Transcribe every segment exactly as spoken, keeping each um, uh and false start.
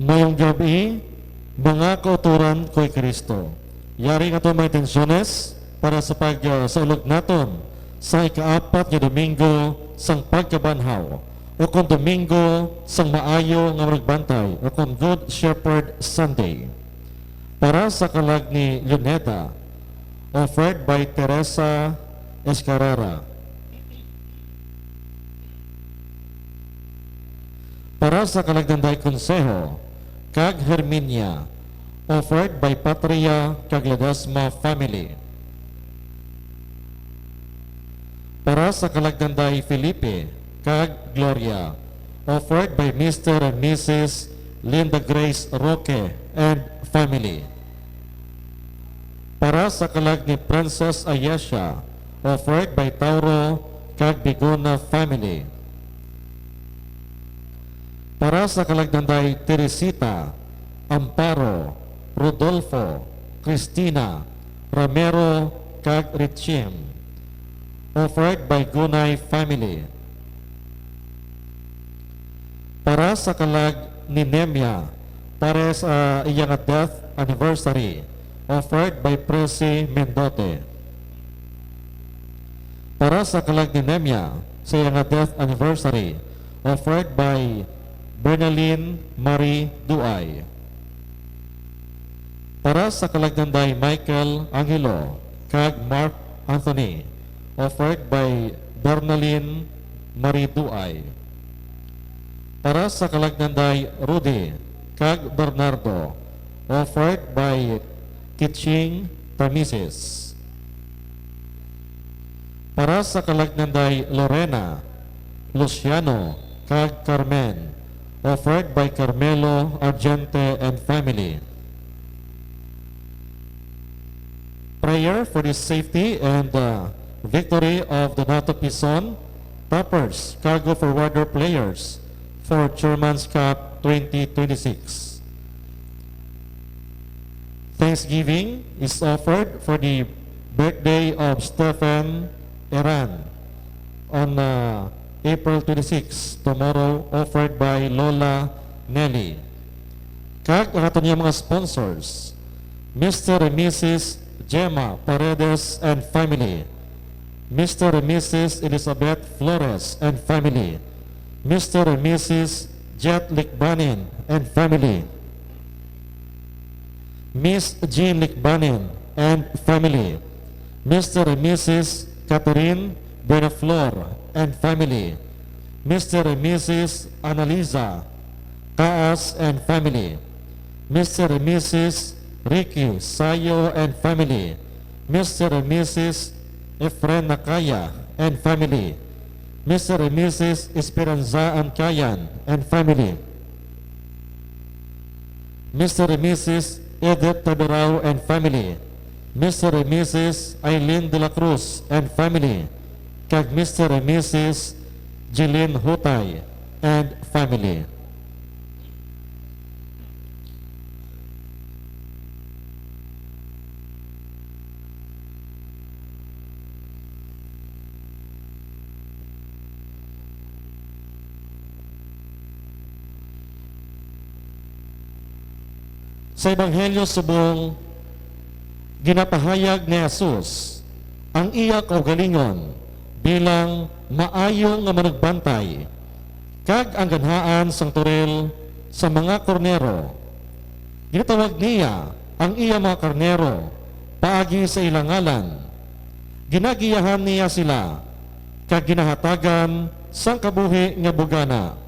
Mayong gabi, mga kauturan kay Kristo. Yari nga to mga intensyones para sa pagsaulog naton sa ikaapat nga Domingo sang Pagkabanhaw, o kon Domingo sang Maayo nga Manugbantay, o kon Good Shepherd Sunday. Para sa kalag ni Luneda, offered by Teresa Escarrera. Para sa kalag ni Nanday Consejo kag Herminia, offered by Patria kag Ledesma family. Para sa kalag ni Nanday Felipe kag Gloria, offered by Mister and Missus Linda Grace Roque and family. Para sa kalag ni Princess Ayesha, offered by Tauro kag Bigona family. Para sa kalag ni Nanday Teresita, Amparo, Rodolfo, Cristina, Ramero, kag Richim, offered by Gunay family. Para sa kalag ni Nemia, para sa iya nga death anniversary, offered by Presi Mendote. Para sa kalag ni Nemia, sa iya nga death anniversary, offered by Bernalyn Marie Duay. Para sa kalag ni Nanday Michael Angelo kag Mark Anthony, offered by Bernalyn Marie Duay. Para sa kalag ni Nanday Rudy kag Bernardo, offered by Kiching Tamises. Para sa kalag ni Nanday Lorena, Luciano, kag Carmen, offered by Carmelo Argente and family. Prayer for the safety and, uh, victory of the Donato Pison toppers, Cargo Forwarder players for Chairman's Cup twenty twenty-six. Thanksgiving is offered for the birthday of Stephen Eran on, uh, April twenty-six, tomorrow, offered by Lola Nelly. Kag ang aton nga mga sponsors, Mister and Missus Gemma Paredes and family, Mister and Missus Elizabeth Flores and family, Mister and Missus Jet Likbanin and family, Miss Jean Likbanin and family, Mister and Missus Catherine Buenaflor and family, Mister and Missus Analiza Caas and family, Mister and Missus Ricky Sayo and family, Mister and Missus Efren Nakaya and family, Mister and Missus Esperanza Ancayan and family, Mister and Missus Edith Taberao and family, Mister and Missus Aileen de la Cruz and family, kag Mister and Missus Jeline Hutay and family. Sa Ebanghelyo subong, ginapahayag ni Jesus ang iya kaugalingon bilang maayo nga manugbantay kag ang ganhaan sang turil sa mga kornero. Ginatawag niya ang iya mga karnero paagi sa ila ngalan. Ginagiyahan niya sila kag ginahatagan sang kabuhi nga bugana.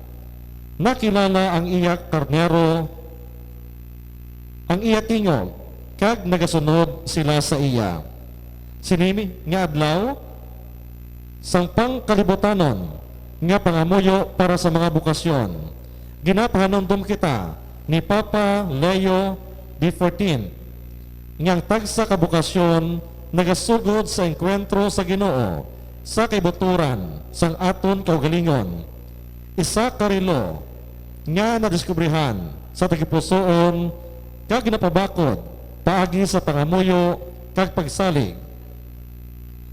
Nakilala ang iya karnero ang iya tingog, kag nagasunod sila sa iya. Sini nga adlaw sang pangkalibutanon nga pangamuyo para sa mga bokasyon, ginapahanumdom kita ni Papa Leo the fourteenth nga ang tagsa ka bokasyon nagasugod sa engkwentro sa Ginoo sa kaibuturan sang aton kaugalingon. Isa ka relo nga nadiskubrihan sa tagipusoon kag ginapabakod paagi sa pangamuyo kag pagsalig.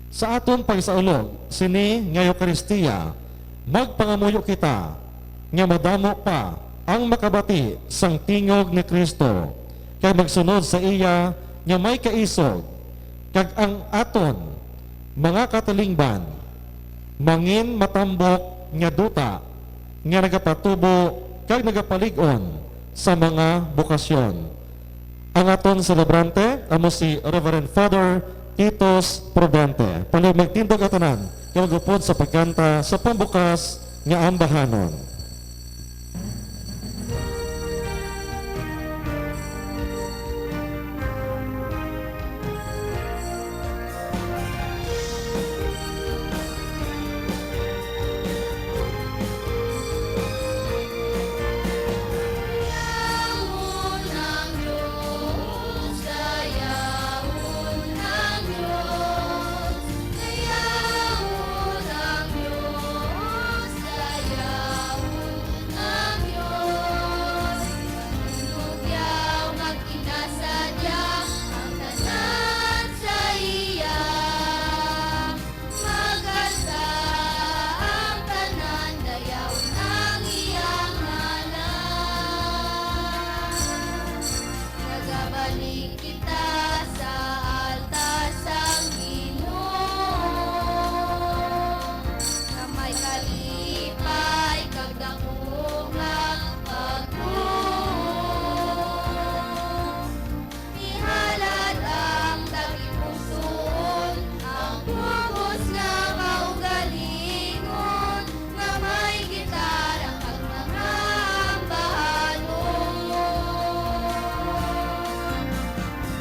Sa aton pagsaulog sini nga Eukaristia, magpangamuyo kita nga madamo pa ang makabati sang tingog ni Cristo, kag magsunod sa iya nga may kaisog, kag ang aton mga katilingban mangin matambok nga duta nga nagapatubo kag nagapalig-on sa mga bokasyon. Ang aton selebrante amo si Reverend Father Titus Prudente. Palihog magtindog ang tanan nga mag-upod sa pagkanta sa pambukas nga ambahanon. Maganta ang tanan, dayawon ang iyang ngalan. Nagabalik kita sa altar sang Ginoo, nga may kalipay kag dako nga pagtuo. Ihalad ang tagipusoon, ang bug-os nga kaugalingon, nga may gitara kag mga ambahanon.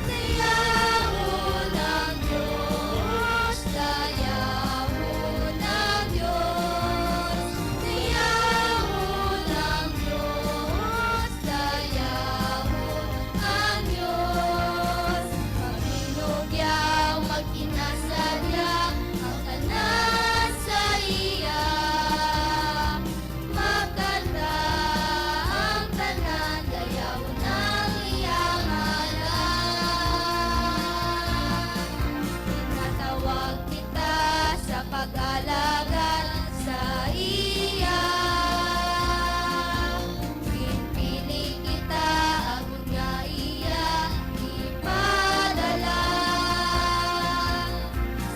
Dayawon ang Dios, dayawon ang Dios, dayawon ang Dios. Dayawon ang Dios, maghinugyaw, magkinasadya, ang tanan sa iya. Magkanta ang tanan, dayawon ang iya ngalan. Ginatawag kita sa pag-alagad sa iya. Ginpili kita agod nga iya ipadala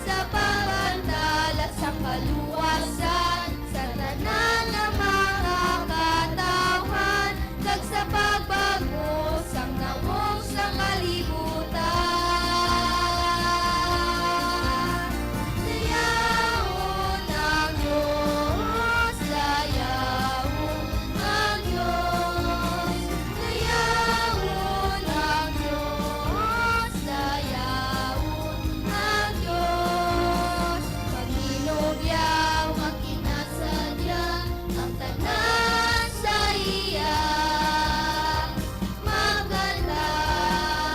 sa pagbantala sang kaluwasan sa tanan nga mga katawhan, kag sa pagbag-o sang nawong sa kalibutan. Dayawon ang Dios, dayawon ang Dios, dayawon ang Dios, dayawon ang Dios. Maghinugyaw, magkinasadya ang tanan sa iya. Maganta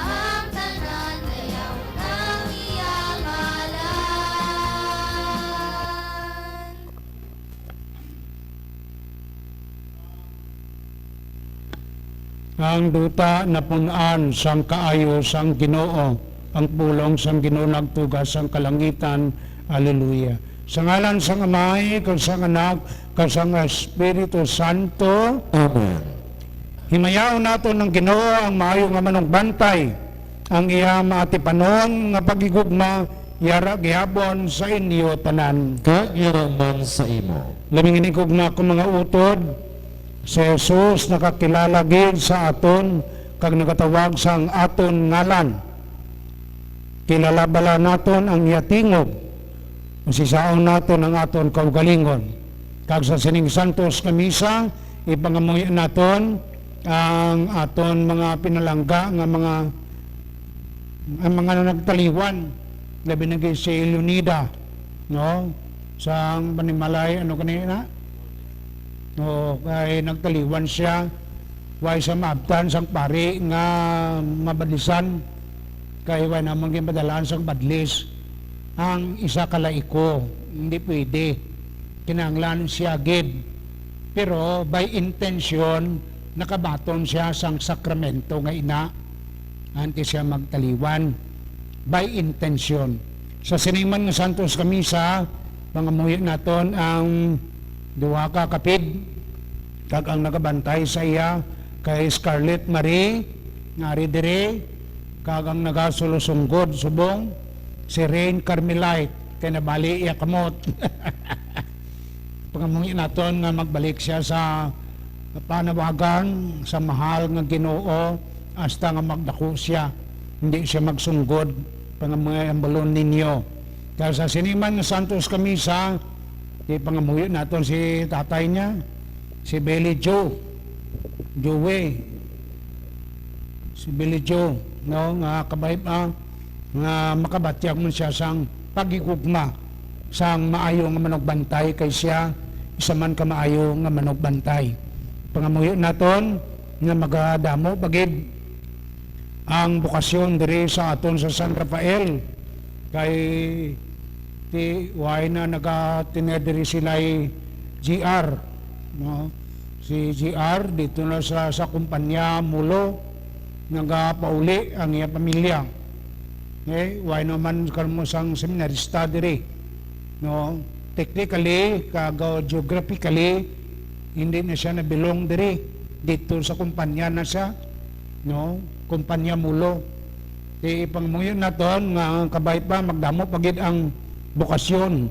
ang tanan, dayawon ang iya ngalan. Ang duta napun-an sang kaayo sang Ginoo, ang pulong sang Ginoo nagtuga sang kalangitan. Aleluya. Sa ngalan sang Amay, kag sang Anak, kag sang Espiritu Santo. Amen. Himayaon naton ang Ginoo, ang maayo nga manugbantay, ang iya maatipanon nga paghigugma, yara gihapon sa inyo tanan. Kag yara man sa imo. Laming inig gugma ko, mga utod, si Jesus nakakilala gid sa aton kag nagatawag sang aton ngalan. Kilala bala naton ang iya tingog? Usisaon naton ang aton kaugalingon. Kag sa sining santos nga misa, ipangamuyo naton ang aton mga pinalangga nga mga, ang mga nagtaliwan, labi na gid si Leonida, no? Sang panimalay, ano kanina? O, kay nagtaliwan sia, way sa maabtan sang pari nga mabadlisan, kay way namon ginpadalaan sang badlis ang isa ka laiko, hindi pwede. Kinahanglan sia gid. Pero by intention, nakabaton sia sang sakramento nga ina, antes sia magtaliwan. By intention. Sa sini man nga Santos nga Misa, pangamuyo naton ang duha ka kapid, Kag ang nagabantay sa iya kay Scarlet Marie, nga ari diri, kag ang nagasulosunggod subong si Rain Carmelite, kay nabali iya kamot. Pangamuhi naton nga magbalik siya sa panawagan sa mahal nga Ginoo, hasta nga magdako siya, hindi siya magsunggod. Pangamuhi ang balon ninyo. Kaya sa sini man nga Santos ka Misa, ipangamuyo naton si tatay niya, si Billy Joe, Joey, si Billy Joe, no, nga kabay pa nga makabatyag man siya sang paghigugma sang maayo nga manugbantay, kay siya isa man ka maayo nga manugbantay. Pangamuyo naton nga magadamo pa gid ang bukasyon diri sa aton sa San Rafael, kay ti-, wala na nagatinir diri sila'y G R, no? Si G R dito na sa, sa kumpanya Mulo, nagapauli ang iya pamilya. Okay? Wala naman kamo sang seminarista diri, no? Technically, kag, uh, geographically, hindi na siya nabilong diri. Dito sa kumpanya na siya, no? Kumpanya Mulo. Ti ipangamuyo naton nga ang kabay pa, magdamo pa gid ang bukasyon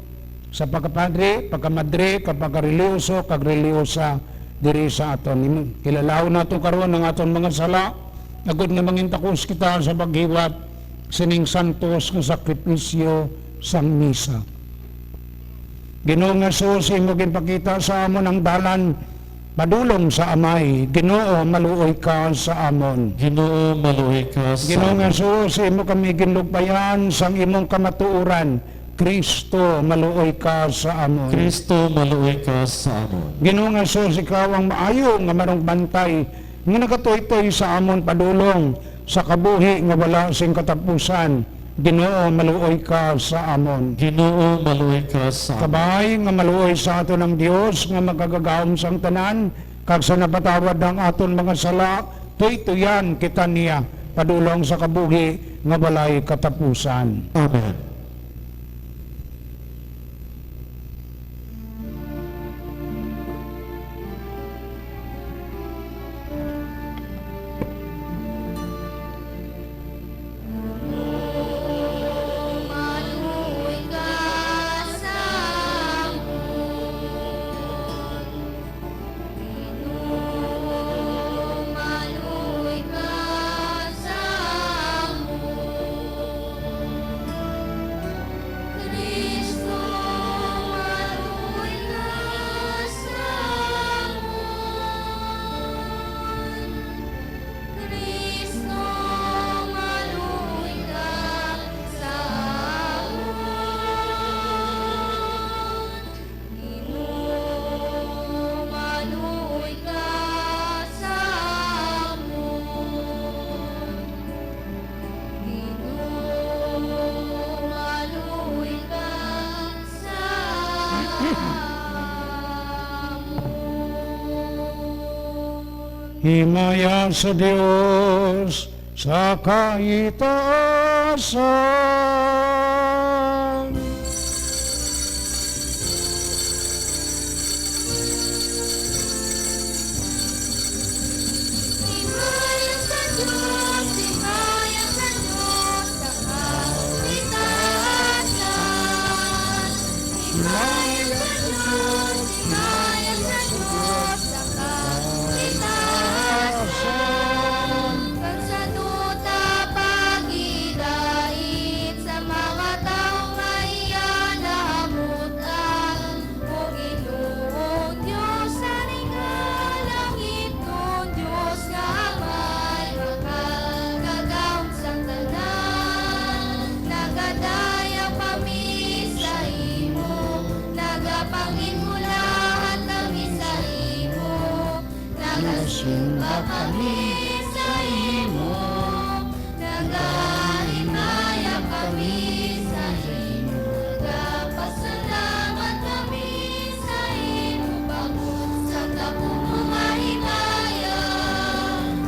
sa pagkapadre, pagkamadre, kag pagkareliyoso, kag reliyosa diri sa aton. Imo, kilalaon naton karon ang aton mga sala, agod nga mangintakos kita sa paghiwat sining santos nga sakripisyo sang misa. Ginoo nga Jesus, imo ginpakita sa amon ang dalan padulong sa Amay. Ginoo, maluoy ka sa amon. Ginoo, maluoy ka sa Ginoo nga amon. Jesus, imo kami ginlugpayan sang imong kamatuoran. Kristo, maluoy ka sa amon. Kristo, maluoy ka sa amon. Ginoo nga Jesus, ikaw ang maayo nga manugbantay nga nagatuytoy sa amon padulong sa kabuhi nga wala sing katapusan. Ginoo, maluoy ka sa amon. Ginoo, maluoy ka sa amon. Kabay nga maluoy sa aton ang Dios nga magagagahom sang tanan, kag sa napatawad ang aton mga sala, tuytoyan kita niya padulong sa kabuhi nga walay katapusan. Amen. Kristo, maluoy ka sa amon. Kristo, maluoy ka sa amon. Ginoo, maluoy ka sa amon. Ginoo, maluoy ka sa amon. Himaya sa Dios sa kaitaasan. Himaya sa Dios, himaya sa Dios sa kaitaasan. Himaya sa Dios, himaya sa Dios sa kaitaasan. Kag sa duta pagidait sa mga tawo nga iya nahamut-an. O Ginoong Dios, sa ringa langitnon, Dios nga Amay, makagagahom sang tanan, nagadayag kami sa imo, nagapangin-ulahan kami sa imo, nagasimba kami sa imo, nagahimaya kami sa imo, nagapasalamat kami sa imo, pagod sa tapo mo nga himaya.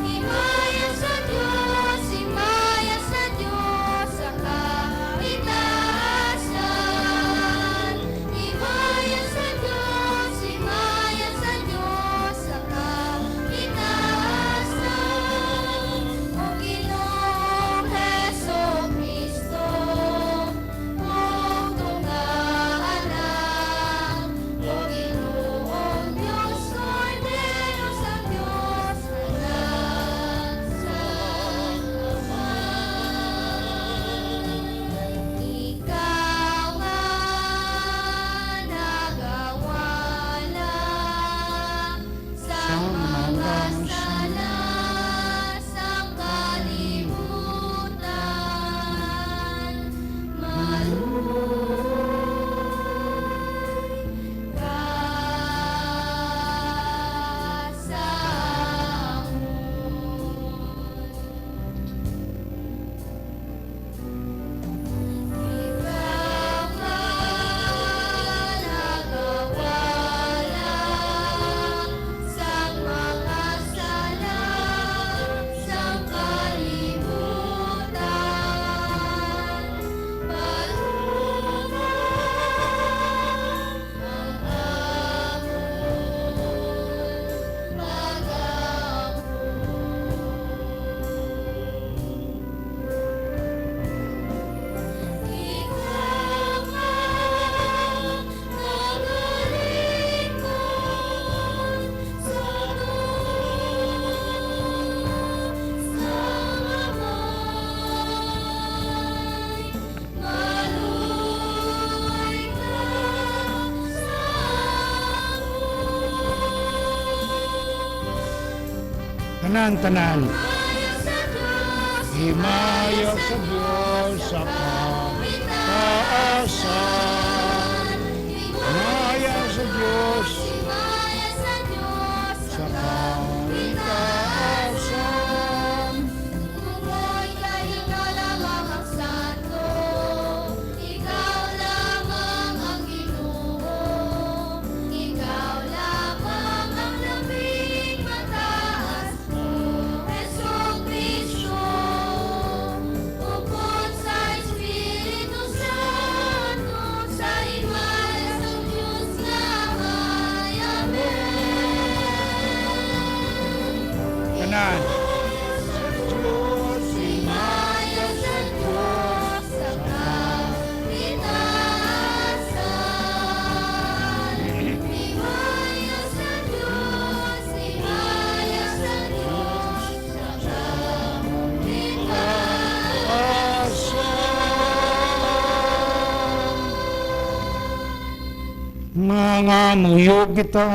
Himaya sa Dios, himaya sa Dios sa kaitaasan. Himaya sa Dios, himaya sa Dios sa Tanan, tanan. Himaya sa Dios sa kawitaasan. Himaya sa Dios sa kawitaasan. Tungod kay ikaw lamang ang santo, ikaw lamang ang Ginoo, ikaw lamang ang labing mataas, O Jesucristo, upod sa Espiritu Santo, sa himaya sang Dios nga Amay. Amen. Tanan. Sa Dios, himaya sa Dios sa kawitaasan. Himaya sa Dios, himaya sa Dios sa kawitaasan. Mga muyo kita.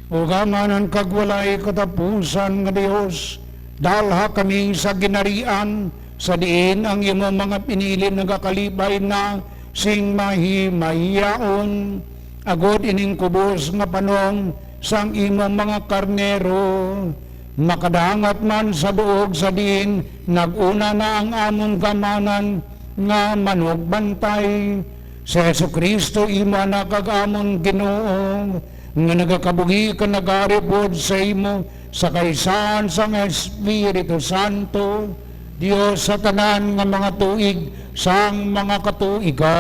O Amanan kag walay katapusan nga Dios, dalha kami sa ginharian, sa diin ang imo mga pinili nagakalipay na sing mahimayaon, agod ining kubos nga panom sang imo mga karnero makadangat man sa duog, sa diin nag-una na ang amon Amanan nga manugbantay. Si Jesucristo, imo Anak kag amon Ginoo, nga nagakabuhi kag nagaari upod sa imo sa kaisahan sang Espiritu Santo, Dios sa tanan nga mga tuig sang mga katuigan.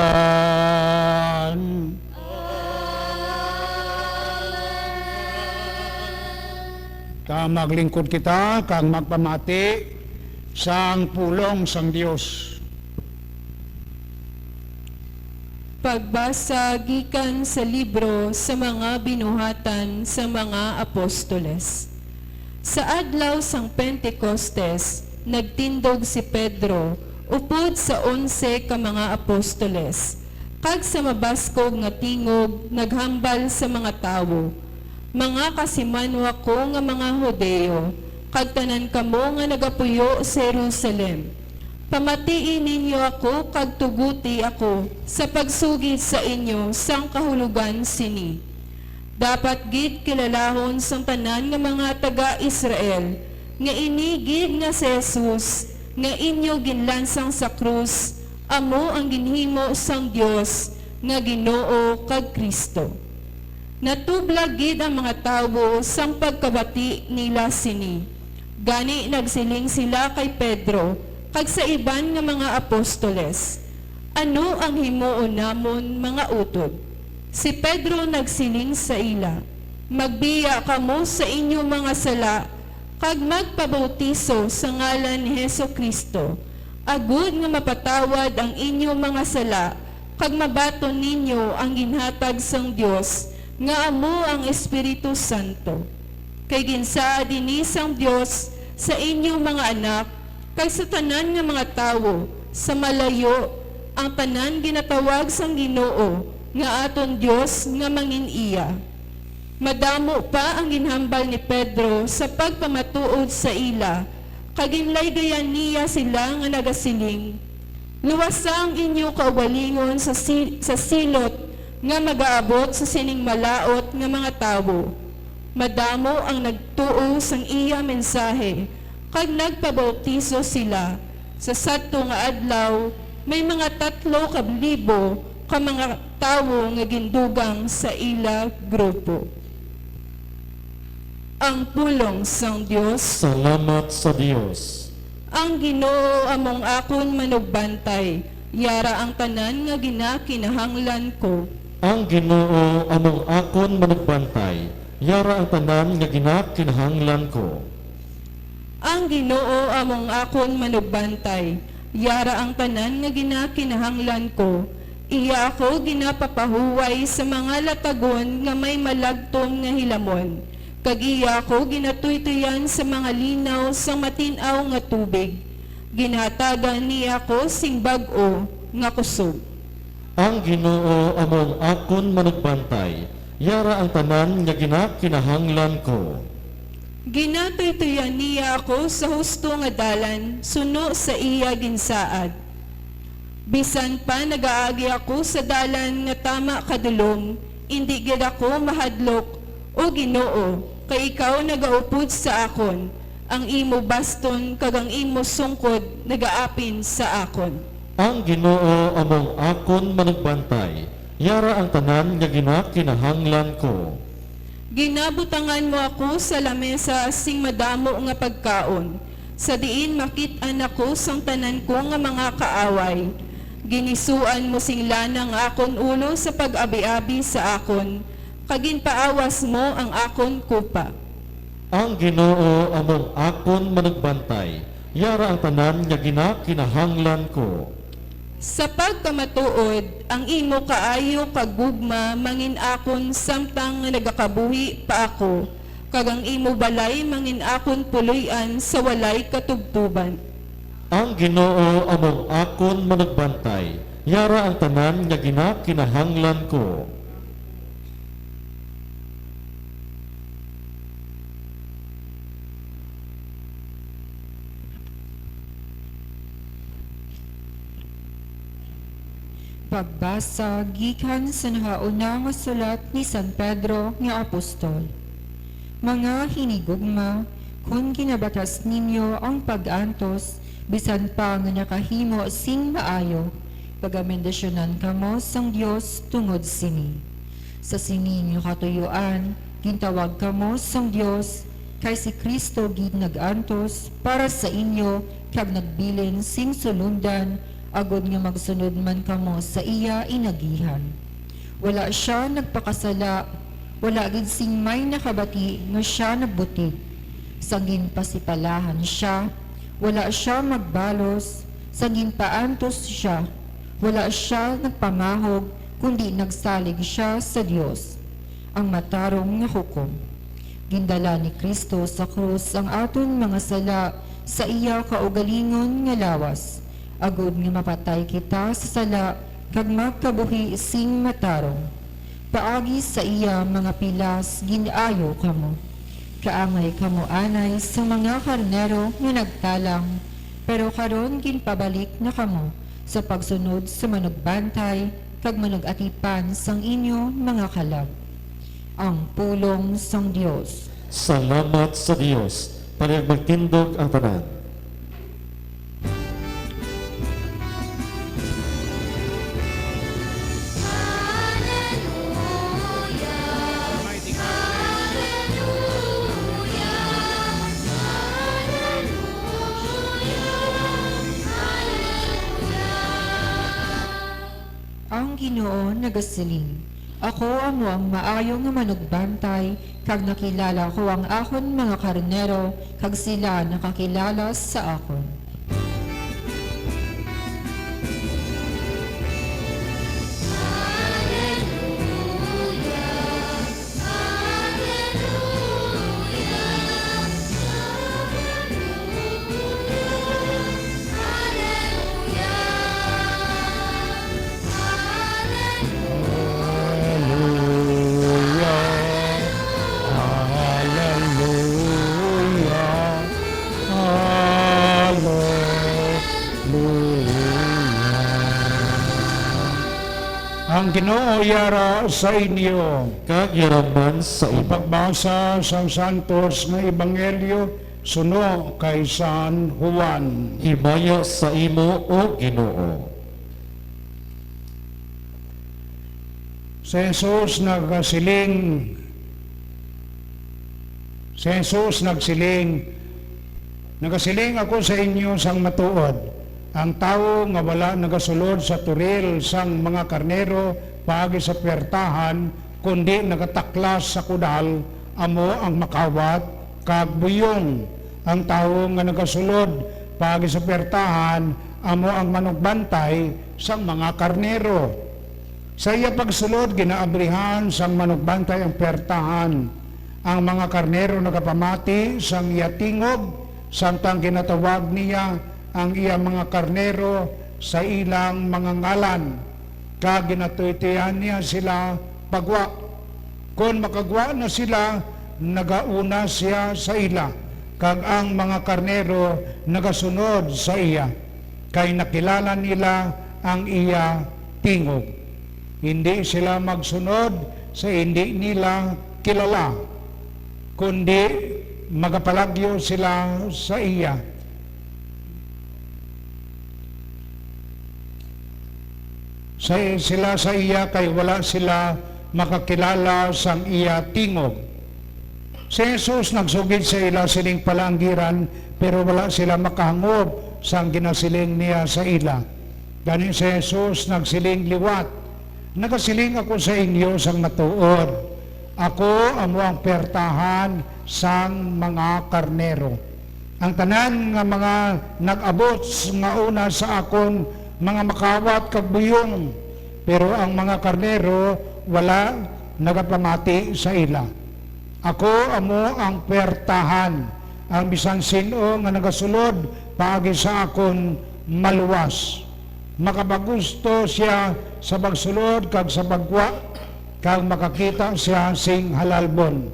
Ta maglingkod kita kag magpamati sang pulong sang Dios. Pagbasa gikan sa libro sa mga Binuhatan sa mga Apostoles. Sa adlaw sang Pentecostes, nagtindog si Pedro upod sa onse ka mga apostoles, kag sa mabaskog nga tingog naghambal sa mga tawo, "Mga kasimanwa ko nga mga Hudiyo, kag tanan kamo nga nagapuyo sa Jerusalem, pamatii ninyo ako kag tuguti ako sa pagsugid sa inyo sang kahulogan sini. Dapat gid kilalahon sang tanan nga mga taga-Israel nga ini gid nga si Jesus nga inyo ginlansang sa krus amo ang ginhimo sang Dios nga Ginoo kag Cristo." Natublag gid ang mga tawo sang pagkabati nila sini. Gani nagsiling sila kay Pedro kag sa iban nga mga apostoles, "Ano ang himuon namon, mga utod?" Si Pedro nagsiling sa ila, "Magbiya kamo sa inyo mga sala kag magpabautiso sa ngalan ni Jesu-Cristo, agod nga mapatawad ang inyo mga sala, kag mabaton ninyo ang ginhatag sang Dios, nga amo ang Espiritu Santo. Kay ginsaad ini sang Dios sa inyo mga anak, kag sa tanan nga mga tawo sa malayo, ang tanan ginatawag sang Ginoo nga aton Dios nga mangin-iya." Madamo pa ang ginhambal ni Pedro sa pagpamatuod sa ila, kag ginlaygayan niya sila nga nagasiling, "Luwasa ang inyo kaugalingon sa si-, sa silot nga magaabot sa sining malaut nga mga tawo." Madamo ang nagtuo sang iya mensahe, kag nagpabautiso sila. Sa sadto nga adlaw, may mga tatlo ka libo ka mga tawo nga gindugang sa ila grupo. Ang pulong sang Dios. Salamat sa Dios. Ang Ginoo among akon manugbantay, yara ang tanan nga ginakinahanglan ko. Ang Ginoo among akon manugbantay, yara ang tanan nga ginakinahanglan ko. Ang Ginoo among akon manugbantay, yara ang tanan nga ginakinahanglan ko. Iya ako ginapapahuway sa mga latagon nga may malagtom nga hilamon, kag iya ako ginatuytoyan sa mga linaw sang matin-aw nga tubig. Ginahatagan niya ako sing bag-o nga kusog. Ang Ginoo among akon manugbantay, yara ang tanan nga ginakinahanglan ko. Ginatuytoyan niya ako sa husto nga dalan suno sa iya ginsaad. Bisan pa nagaagi ako sa dalan nga tama kadulom, indi gid ako mahadlok, O Ginoo, kay ikaw nagaupod sa akon, ang imo baston kag ang imo sungkod nagaapin sa akon. Ang Ginoo amo ang akon manugbantay, yara ang tanan nga ginakinahanglan ko. Ginabutangan mo ako sa lamesa sing madamo nga pagkaon, sa diin makit-an ako sang tanan ko nga mga kaaway. Ginisuan mo sing lana ang akon ulo sa pag-abiabi sa akon, kag ginpaawas mo ang akon kupa. Ang Ginoo amo ang akon manugbantay, yara ang tanan nga ginakinahanglan ko. Sa pagkamatuod, ang imo kaayo kag gugma mangin-akon samtang nga nagakabuhi pa ako, kag ang imo balay mangin-akon puloy-an sa walay katubtoban. Ang Ginoo amo ang akon manugbantay, yara ang tanan nga ginakinahanglan ko. Pagbasa gikan sa nahauna nga sulat ni San Pedro nga apostol. Mga hinigugma, kon ginabatas ninyo ang pag-antos, bisan pa nga nakahimo sing maayo, pagabendisyonan kamo sang Dios tungod sini. Sa sini nga katuyoan, gintawag kamo sang Dios, kay si Cristo gid nag-antos para sa inyo kag nagbilin sing sulondan, agod nga magsunod man kamo sa iya inagihan. Wala sia nagpakasala, wala gid sing may nakabati nga sia nagbutig. Sang ginpasipalahan sia, wala sia magbalos, sang ginpaantos sia, wala sia nagpamahog, kundi nagsalig sia sa Dios, ang matarong nga hukom. Gindala ni Cristo sa krus ang aton mga sala sa iya kaugalingon nga lawas, agod nga mapatay kita sa sala kag magkabuhi sing matarong. Paagi sa iya mga pilas gin-ayo kamo. Kaangay kamo anay sa mga karnero nga nagtalang, pero karon ginpabalik na kamo sa pagsunod sa manugbantay kag manug-atipan sang inyo mga kalag. Ang pulong sang Dios. Salamat sa Dios. Palihog magtindog ang tanan. Ang Ginoo nagasiling, "Ako amo ang maayo nga manugbantay, kag nakilala ko ang akon mga karnero, kag sila nakakilala sa akon." Hallelujah. Hallelujah. Hallelujah. Ang Ginoo yara sa inyo. Kag yara man sa imo. Pagbasa sang Santos nga Ebanghelyo suno kay San Juan. Himaya sa imo, O Ginoo. Si Jesus nagasiling, si Jesus nagsiling, "Nagasiling ako sa inyo sang matuod, ang tawo nga wala nagasulod sa turil sang mga karnero paagi sa puwertahan, kundi nagataklas sa kudal, amo ang makawat kag buyong. Ang tawo nga nagasulod paagi sa puwertahan amo ang manugbantay sang mga karnero." Sa iya pagsulod, ginaabrihan sang manugbantay ang puwertahan. Ang mga karnero nagapamati sang iya tingog, samtang ginatawag niya ang iya mga karnero sa ilang mga ngalan, kag ginatuytoyan niya sila pagwa. Kon makagwa na sila, nagauna sia sa ila, kag ang mga karnero nagasunod sa iya, kay nakilala nila ang iya tingog. Hindi sila magsunod sa hindi nila kilala, kundi magapalagyo sila sa iya. Sa, sila sa iya, kay wala sila makakilala sang iya tingog. Si Jesus nagsugid sa ila sining palaanggiran, pero wala sila makahangop sang ginasiling niya sa ila. Gani si Jesus nagsiling liwat, "Nagasiling ako sa inyo sang matuod, ako amo ang puwertahan sang mga karnero. Ang tanan nga mga nag-abot s-, nga una sa akon mga makawat kag buyong, pero ang mga karnero wala nagapamati sa ila. Ako amo ang puwertahan, ang bisan sin-o nga nagasulod paagi sa akon maluwas. Makapagusto sia sa pagsulod kag sa paggwa, kag makakita sia sing halalbon.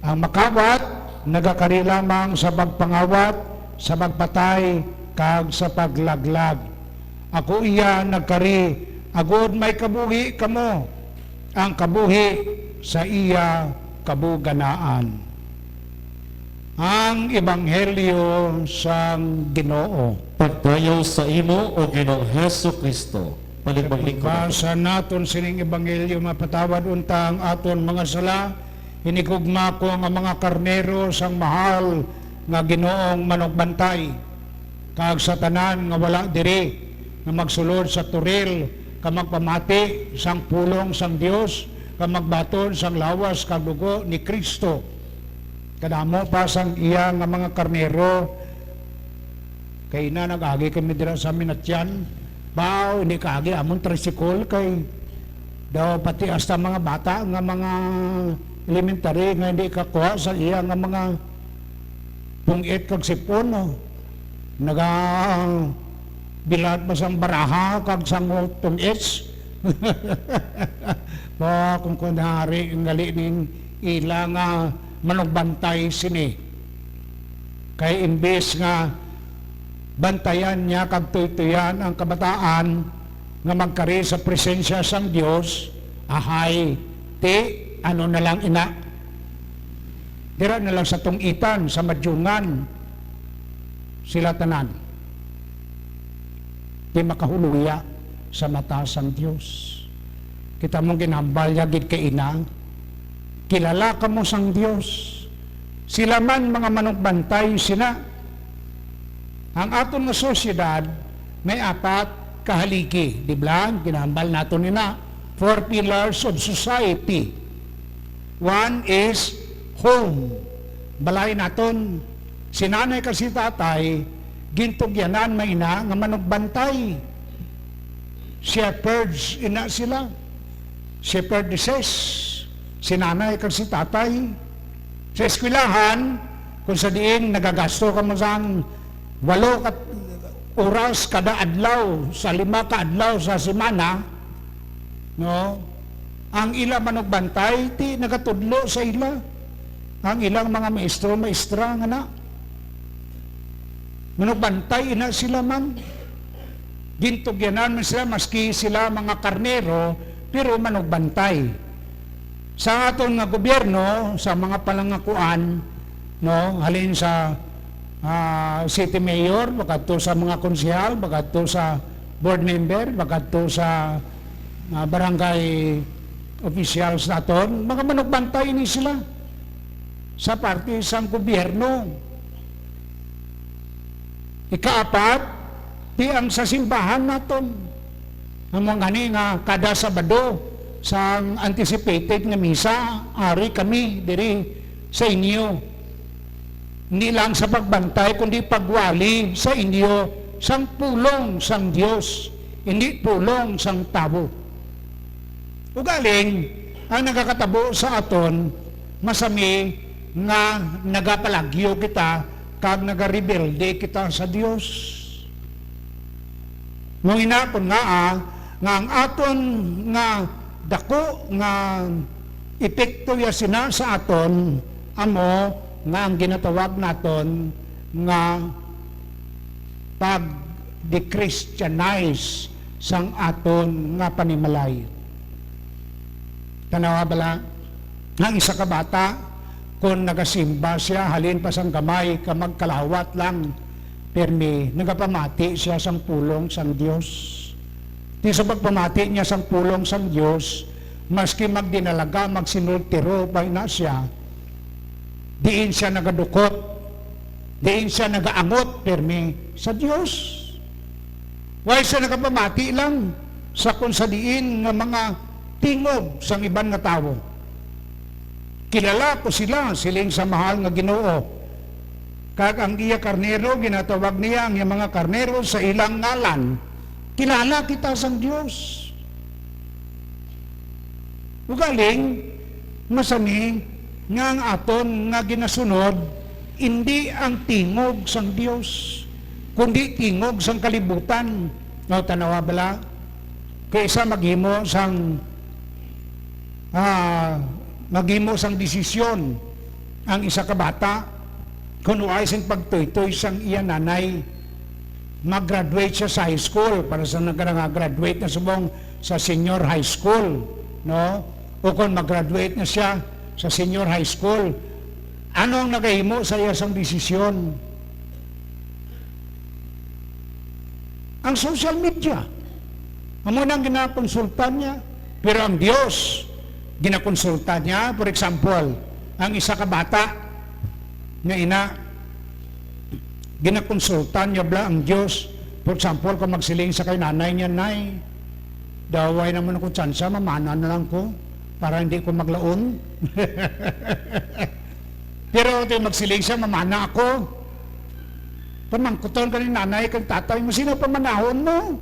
Ang makawat nagakari lamang sa pagpangawat, sa pagpatay, kag sa paglaglag. Ako iya nagkari, agod may kabuhi kamo, ang kabuhi sa iya kabuganaan." Ang Ebanghelyo sang Ginoo. Pagdayaw sa imo, O Ginoong Jesu-Cristo. Palit maglingkod ako. Pagbasa naton sining Ebanghelyo, mapatawad unta ang aton mga sala, hinigugma ko nga mga karnero sang mahal nga Ginoong Manugbantay, kag sa tanan nga wala diri nga magsulod sa turil, kag magpamati sang pulong sang Dios, kag magbaton sang lawas kag dugo ni Cristo. Kadamo pa sang iya nga mga karnero. Kay na nag-agi kami dira sa Minatian. Baw, hindi kaagi amon tricycle kay daw pati hasta mga bata nga mga elementary nga hindi kakuha sa iya nga mga pung-it kag sipon, no? Nagabilad pa sang baraha kag sang pung-its. Pa, kung kunwari, ang gali ning ila nga manugbantay sini. Kay imbis nga bantayan niya kag tuytuyan ang kabataan nga magkari sa presensya sang Dios, ahay, ti, ano na lang ina? Dira na lang sa tung-itan, sa madyungan, sila tanan. Di makahuloya sa mata sang Dios. Kita mo, ginhambal niya gid kay ina, "Kilala kamo sang Dios. Sila man mga manugbantay sina." Ang aton nga sosyedad may apat ka haligi, di ba? Ginhambal naton ina, four pillars of society. One is home. Balay naton. Si nanay kag si tatay, gintugyanan man ina nga manugbantay. Shepherds ina sila. Shepherdesses. Si nanay kag si tatay. Sa eskwelahan, kung sa diin nagagasto kamo sang walo ka oras kada adlaw, sa lima ka adlaw sa semana, no? Ang ila manugbantay, ti nagatudlo sa ila. Ang ilang mga maestro, maestra, nga na. Manugbantay ina sila man. Gintugyanan man sila, maski sila mga karnero, pero manugbantay. Sa aton nga gobyerno, sa mga palangakuan, no, halin sa, ah, city mayor, makadto sa mga konsehal, makadto sa board member, makadto sa, ah, barangay officials naton, mga manugbantay ni sila sa parte sang gobyerno. Ikaapat, ti ang sa simbahan naton. Amo gani nga kada Sabado sang anticipated nga misa, ari kami diri sa inyo. Hindi lang sa pagbantay, kundi pagwali sa inyo sang pulong sang Dios, hindi pulong sang tawo. Ugaling, ang nagakatabo sa aton, masami nga nagapalagyo kita kag nagarebelde kita sa Dios. Mao ina kon ngaa nga ang aton nga dako nga epekto ya sina sa aton, Amo nga ang ginatawag naton nga pag-de-Christianize sang aton nga panimalay. Tanawa bala, ang isa ka bata, kon nagasimba siya, halin pa sang gamay ka magkalawat lang, pirmi nagapamati siya sang pulong sang Dios. Ti sa pagpamati niya sang pulong sang Dios, maski magdinalaga, magsinultiro pa na siya, diin siya nagadukot, diin siya nagaangot pirmi sa Dios. Wala siya nagapamati lang sa kung sa diin nga mga tingog sang iban nga tawo. "Kilala ko sila," siling sa mahal nga Ginoo. "Kag ang iya karnero, ginatawag niya ang iya mga karnero sa ilang ngalan." Kilala kita sang Dios. Ugaling, masani nga ang aton nga ginasunod indi ang tingog sang Dios, kundi tingog sang kalibutan. O, tanawa bala, kaysa maghimo sang, ah, maghimo sang desisyon ang isa ka bata, kun wala sing pagtuytoy sang iya nanay, mag-graduate siya sa high school, para sa nagkana nga graduate na subong sa senior high school, no? O kon mag-graduate na siya sa senior high school, ano ang nagahimo sa iya sang desisyon? Ang social media. Amo nang ginakonsulta niya. Pero ang Dios, ginakonsulta niya. For example, ang isa ka bata nga ina, ginakonsulta niya bala ang Dios. For example, kung magsiling sa kay nanay niya, "Nay, daw way naman ako tsansa, mamana na lang ko para hindi ko maglaon." Pero ito magsiling siya, "Mamana ako." Pamangkuton ka ni nanay kag tatay mo, "Sino pamanahon mo?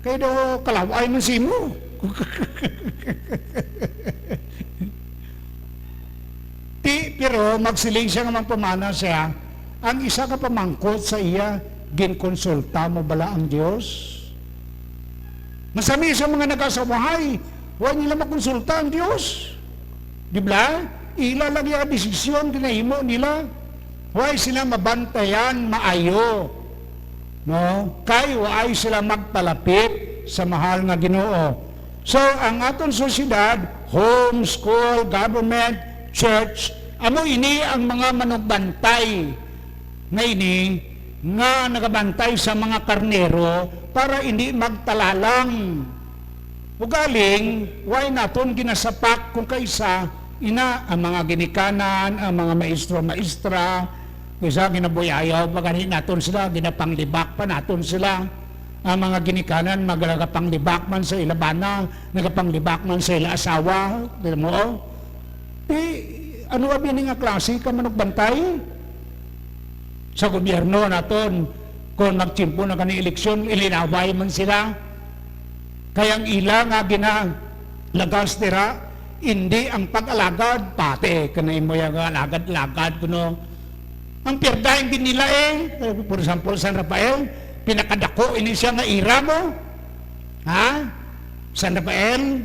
Kay daw kalaway man simo." Ti, pero magsiling siya nga magpamana siya, ang isa ka pamangkot sa iya, "Ginkonsulta mo bala ang Dios?" Masami sa mga nag-asawahay, wa nila makonsulta ang Dios. Di ba? Ila lang yung desisyon ginahimo nila. Wa sila mabantayan maayo, no? Kay wa sila magpalapit sa mahal nga Ginoo. So, ang aton sosyedad, home, school, government, church, amo ini ang mga manugbantay nga ini nga nagabantay sa mga karnero para hindi magtalalang. Ugaling, way naton ginasapak kung kaisa, ina, ang mga ginikanan, ang mga maestro, maestra, kaysa ginabuyayaw pa gani naton sila, ginapanglibak pa naton sila. Ang mga ginikanan, magagapanglibak man sa ila bana, nagapanglibak man sa ila asawa, di mo? Di, ano abi ni nga klase ka manugbantay? Sa gobyerno naton, kon magtiyempo na gani eleksyon, ilinaway man sila. Kay ang ila nga ginalagas dira, indi ang pag-alagad, pati kanay mo yung alagad-alagad, kuno. Ang pirdahin din nila eh, for example, San Rafael, pinakadako ini siya nga ira mo. Ha? San Rafael?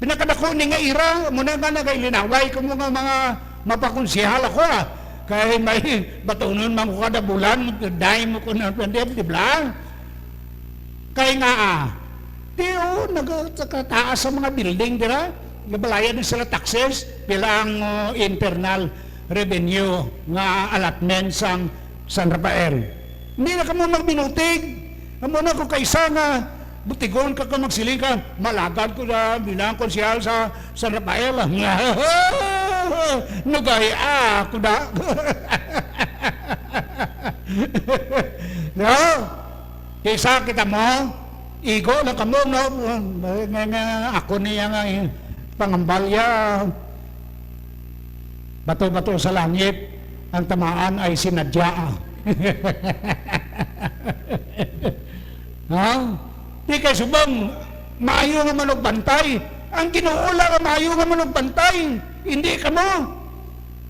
Pinakadako ni nga ira, muna nga nagailinaway ko mo nga mga mapakonsehal ako, ah. Kay may batunon man ko kada bulan, dahil mo ko na, di, di ba? Kay nga, ah, di, oh, nagkataas sa mga building, dira. Nabalayan na sila taxes, pila ang, oh, internal revenue nga allotment sang San Rafael. Hindi na kamo magbinutig. Amo na ko kaisa nga butigon ka, ka magsiling ka, "Malagad ko na bilang konsehal sa San Rafael." Nagaya ako na. No? Kaysa kita mo, igo lang kamo, no? Nga, nga, ako niya nga, eh, pangambalya. Bato-bato sa langit, ang tamaan ay sinadya. Ha? Di kay subong, maayo nga manugbantay. Ang Ginoo lang ang maayo nga manugbantay, hindi kamo.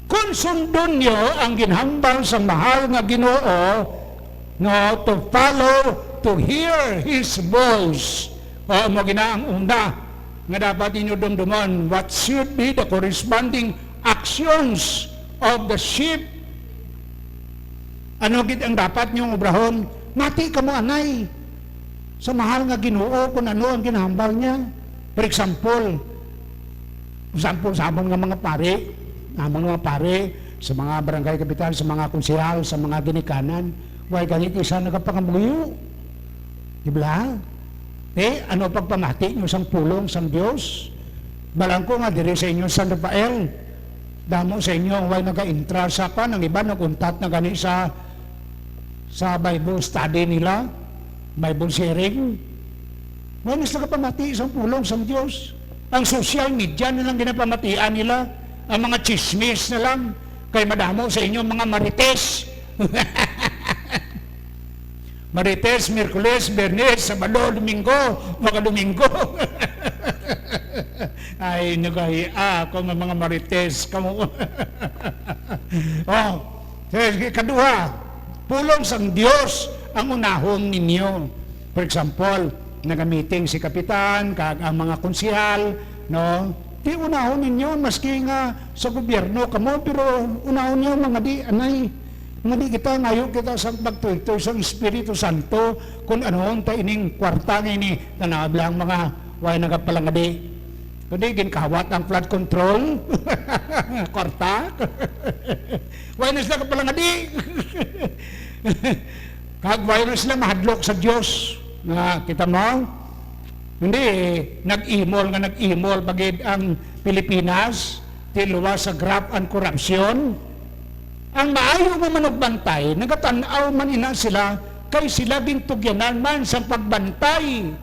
Kung sundon niyo ang ginhambal sang mahal nga Ginoo, no, to follow, to hear His voice. O, mo gina ang una nga dapat ninyo dumdumon, what should be the corresponding actions of the sheep. Ano gid ang dapat niyong obrahon? Mati kamo anay sa mahal nga Ginoo, kung ano ang ginahambal niya. For example, example sa amon nga mga pari, amon nga pari, sa mga barangay kapitan, sa mga konsehal, sa mga ginikanan, way gani isa nagapangamuyo. Di ba? Eh, ano pagpamati nyo sang pulong sang Dios? Balang ko nga diri sa inyo San Rafael, damo sa inyo ang way nagaintra sa kwan, ang iba naguntat na gani sa, sa Bible study nila, Bible sharing. Way na sila kapamati sang pulong sang Dios. Ang social media na lang ginapamatian nila, ang mga chismis na lang, kay madamo sa inyo mga marites. Marites, Miyerkules, Biyernes, Sabado, Domingo, mga Domingo. Ay, nagahiya ako nga mga Marites kamo. Oh, eh, ikaduha, pulong sang Dios ang unahon ninyo. For example, nagamiting si kapitan kag ang mga konsehal, no? Di unahon ninyo, maski nga sa gobyerno kamo, pero unahon ninyo mga di, anay. Nga di kita, ngayo kita sa pagtuytoy sang Espiritu Santo, kung ano ta ining kwarta nga ini, tanawag lang mga way nagapalangadi. Kundi ginkawat ang flood control, kwarta. Way na sila kapalangadi. Kag way na sila mahadlok sa Dios. Nga, kita mo? Hindi, nag-imol nga nag-imol pa gid ang Pilipinas, ti luwas sa graft and corruption. Ang maayo nga manugbantay, nagatan-aw man ina sila, kay sila gintugyanan man sang pagbantay.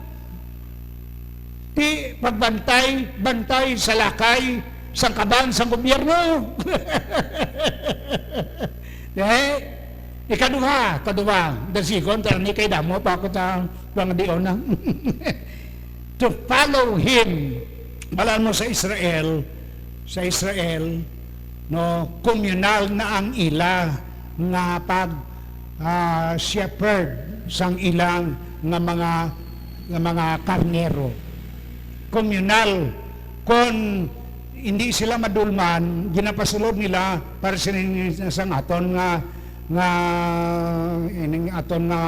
Ti pagbantay, bantay sa lakay sang kaban sang gobyerno. Eh, ikaduha, kaduha, dasigon, tani kay damo pa ako ta pangadion na. To follow him. Balaan mo sa Israel, sa Israel, no, communal na ang ila nga pag, ah, shepherd sang ilang nga mga, nga mga karnero. Communal. Kon hindi sila madulman, ginapasulod nila para sa, sang aton nga, nga, ining aton nga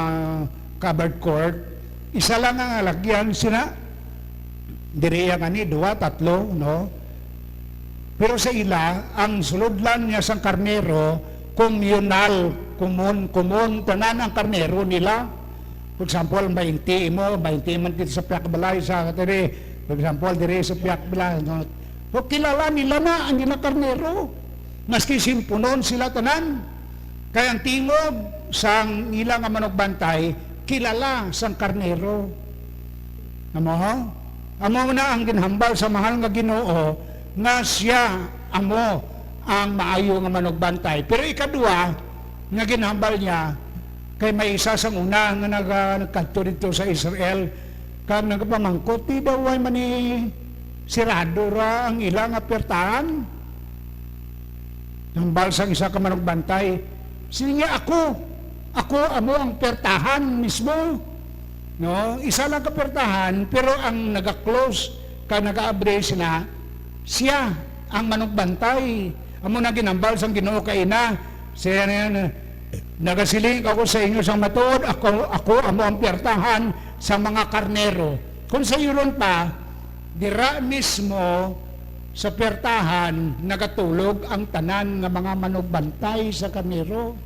covered court, isa lang ang alagyan sina. Diri ang ani, duha, tatlo, no? Pero sa ila, ang sulodlan niya sang karnero, communal, common, common, tanan ang karnero nila. For example, baynte imo, baynte man dito sa piyak balay, sa diri, for example, diri sa piyak balay, no? So, kilala nila na ang ila karnero. Maski simpunon sila tanan, kay ang tingog sang ila nga manugbantay kilala sang karnero. Amo, amo na ang ginhambal sa mahal nga Ginoo, nga sia amo ang maayo nga manugbantay. Pero ikadua nga ginhambal niya, kay may isa sang una nga naga-, nagkadto didto sa Israel, kag nagapamangkot, "Ti daw way man ni sirado ra ang ila nga puwertahan?" Hambal sang isa ka manugbantay, "Sige, ako, ako amo ang puwertahan mismo." No, isa lang ka puwertahan, pero ang naga-close kag nagaabri sina, sia ang manugbantay. Amo na ginhambal sang Ginoo kaina, siya na, "Nagasiling ako sa inyo sang matuod, ako, ako amo ang puwertahan sa mga karnero." Kung sayuron pa, dira mismo sa puwertahan nagatulog ang tanan nga mga manugbantay sa karnero.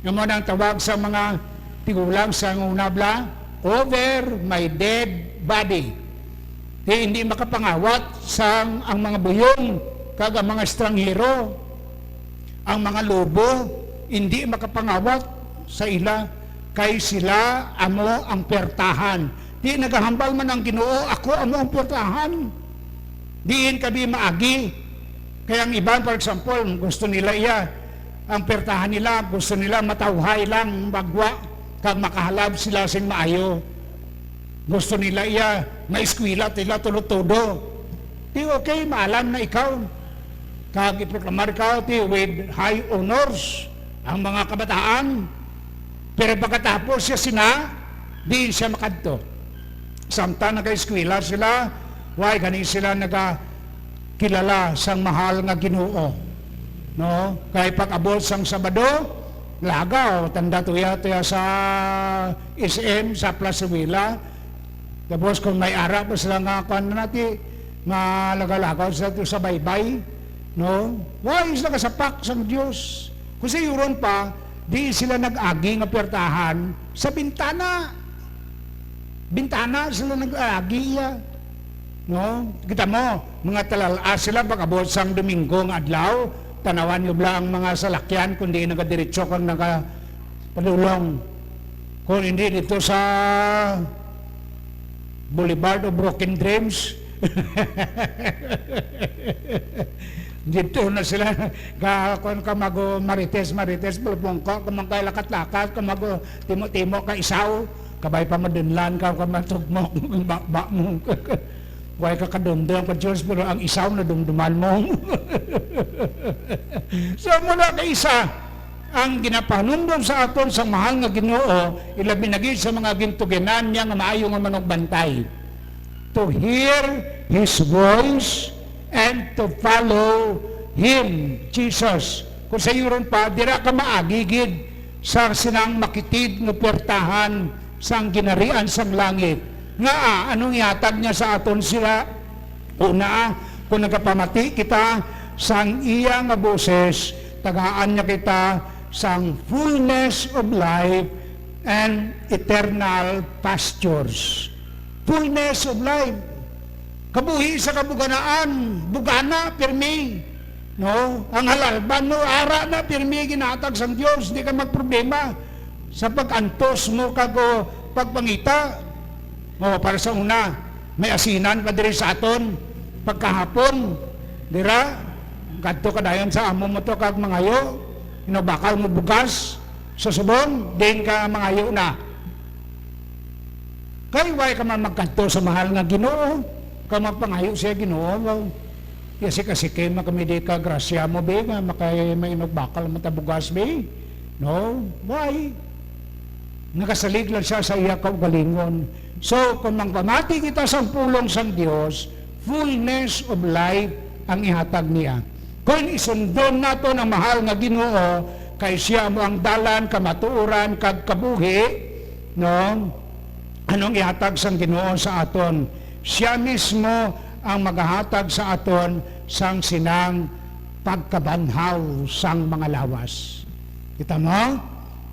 Amo na ang tawag sa mga tigulang sa una bala, "Over my dead body." Ti hindi makapangawat sang ang mga buyong kag ang mga estranghero. Ang mga lobo hindi makapangawat sa ila, kay sila amo ang puwertahan. Ti nagahambal man ang Ginoo, "Ako amo ang puwertahan." Diin kami maagi. Kay ang iban, for example, gusto nila iya, ang puwertahan nila, gusto nila matawhay lang, magwa, kag makahalab sila sing maayo. Gusto nila iya, maeskwela sila tulo-tulo. Ti okay, maalam na ikaw. Kag iproklamar ka, ti, with high honors ang mga kabataan. Pero pagkatapos siya sina, diin siya makadto? Samtang nagaeskwela sila, way gani sila naga-, kilala sang mahal nga Ginoo, no? Kay pag-abot sang Sabado, lagaw, tanda tuya, tuya sa S M, sa Plaza Villa. Tapos kung may ara pa sila nga, kuwan na ti, nga lagaw-lagaw sila to sa baybay, no? Why is nagasapak sang Dios? Kung sayuron pa, di sila nag-agi nga puwertahan sa bintana. Bintana sila nag-agi iya. No? Kita mo, mga talal-a sila pag-abot sang Domingo nga adlaw, tanawan nyo bala ang mga salakyan, kundi nagadiretso kag nagapadulong. Kung hindi dito sa Boulevard of Broken Dreams, dito na sila, ka, kung ka mag-, Marites, Marites, Bulpungko, kung man kay lakat-lakat, kung mag-, timo-timo ka isaw, kabay pa madunlan ka, kung matugmok, ba, ba mo. Way ka kadumdom ka, Diyos, pero ang isaw na dumduman mo. So, muna kay isa, ang ginapahanumdom sa aton sang mahal nga Ginoo, ilabi na gid sa mga gintuginan niya nga maayo nga manugbantay. To hear His voice and to follow Him, Jesus. Kung sayuron pa, dira ka maagi gid sa sinang makitid nga puwertahan sang ginharian sang langit. Ngaa, anong ihatag niya sa aton sila? Una, kung nagapamati kita sang iya nga boses, tagaan niya kita sang fullness of life and eternal pastures. Fullness of life. Kabuhi sa kabuganaan, bugana, pirmi. No? Ang halalban mo, ara na, pirmi, ginahatag sang Dios, di ka magproblema sa pag-antos mo kag, o, pagpangita. O, para sa una, may asinan pa diri sa aton. Pagkahapon, dira, kadto ka dayon sa amo mo to kag mangayo, inubakal mo bugas, sa subong, din ka mangayo na. Kay way ka man magkadto sa mahal nga Ginoo, ka magpangayo siya, Ginoo, nga, ya, sikasiki man kami di ka grasya mo, bi, nga makay mainugbakal man ta bugas, bi. No? Why? Nagasalig lang siya sa iya kaugalingon. So, kung magpamati kita sa pulong sang Dios, fullness of life ang ihatag niya. Kung isundon naton ang mahal nga Ginoo, kay siya mo ang dalan, kamatuoran, kag kabuhi, no? Anong ihatag sang Ginoo sa aton? Siya mismo ang magahatag sa aton sang sinang pagkabanhaw sang mga lawas. Kita mo?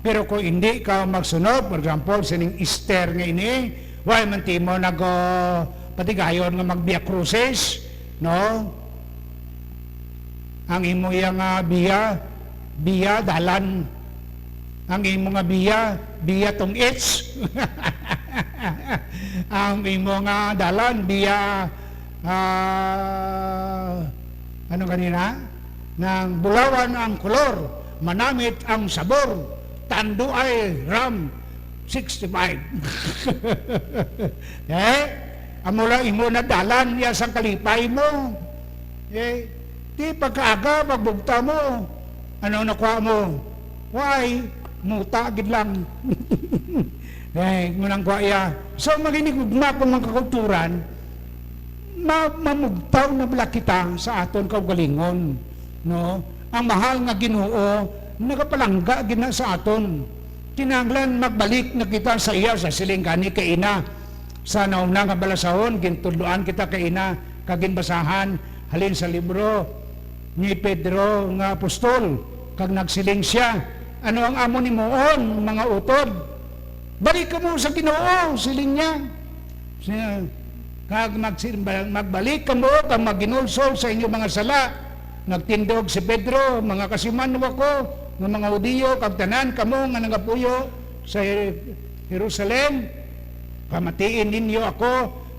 Pero kung hindi ka magsunod, for example, sining Easter nga ini, way man timo nag, ah, patigayon nga mag-Via Crucis, no? Ang imo iya nga biya, biya, dalan. Ang imo nga biya, biya tong its. Ang imo nga dalan, biya, ah, ano ganina? Nang bulawan ang kolor, manamit ang sabor, tanduay ram sixty-five. Eh, amo lang imo na dalan, iya sang kalipay mo. Eh, di pagkaaga, pagbugta mo, ano nakuha mo? Why? Muta gid lang. Eh, mo nang kuha iya. So, maginigugma kung mga kakulturan, ma-, mamugtaw na bala kita sa aton kaugalingon, no? Ang mahal nga Ginoo nagapalangga gid na sa aton. Kinahanglan magbalik na kita sa iya, sa siling gani kay ina. Sa nauna nga balasahon, gintudloan kita kay ina, kag ginbasahan halin sa libro ni Pedro nga apostol, kag nagsiling sia, "Ano ang amon himuon, mga utod?" "Balik kamo sa Ginoo," siling niya. Siya, kag magsin-, magbalik kamo kag maghinulsol sa inyo mga sala. Nagtindog si Pedro, "Mga kasimanwa ko nga mga Hudiyo, kag tanan kamo nga nagapuyo sa Jer-, Jerusalem, pamatii ninyo ako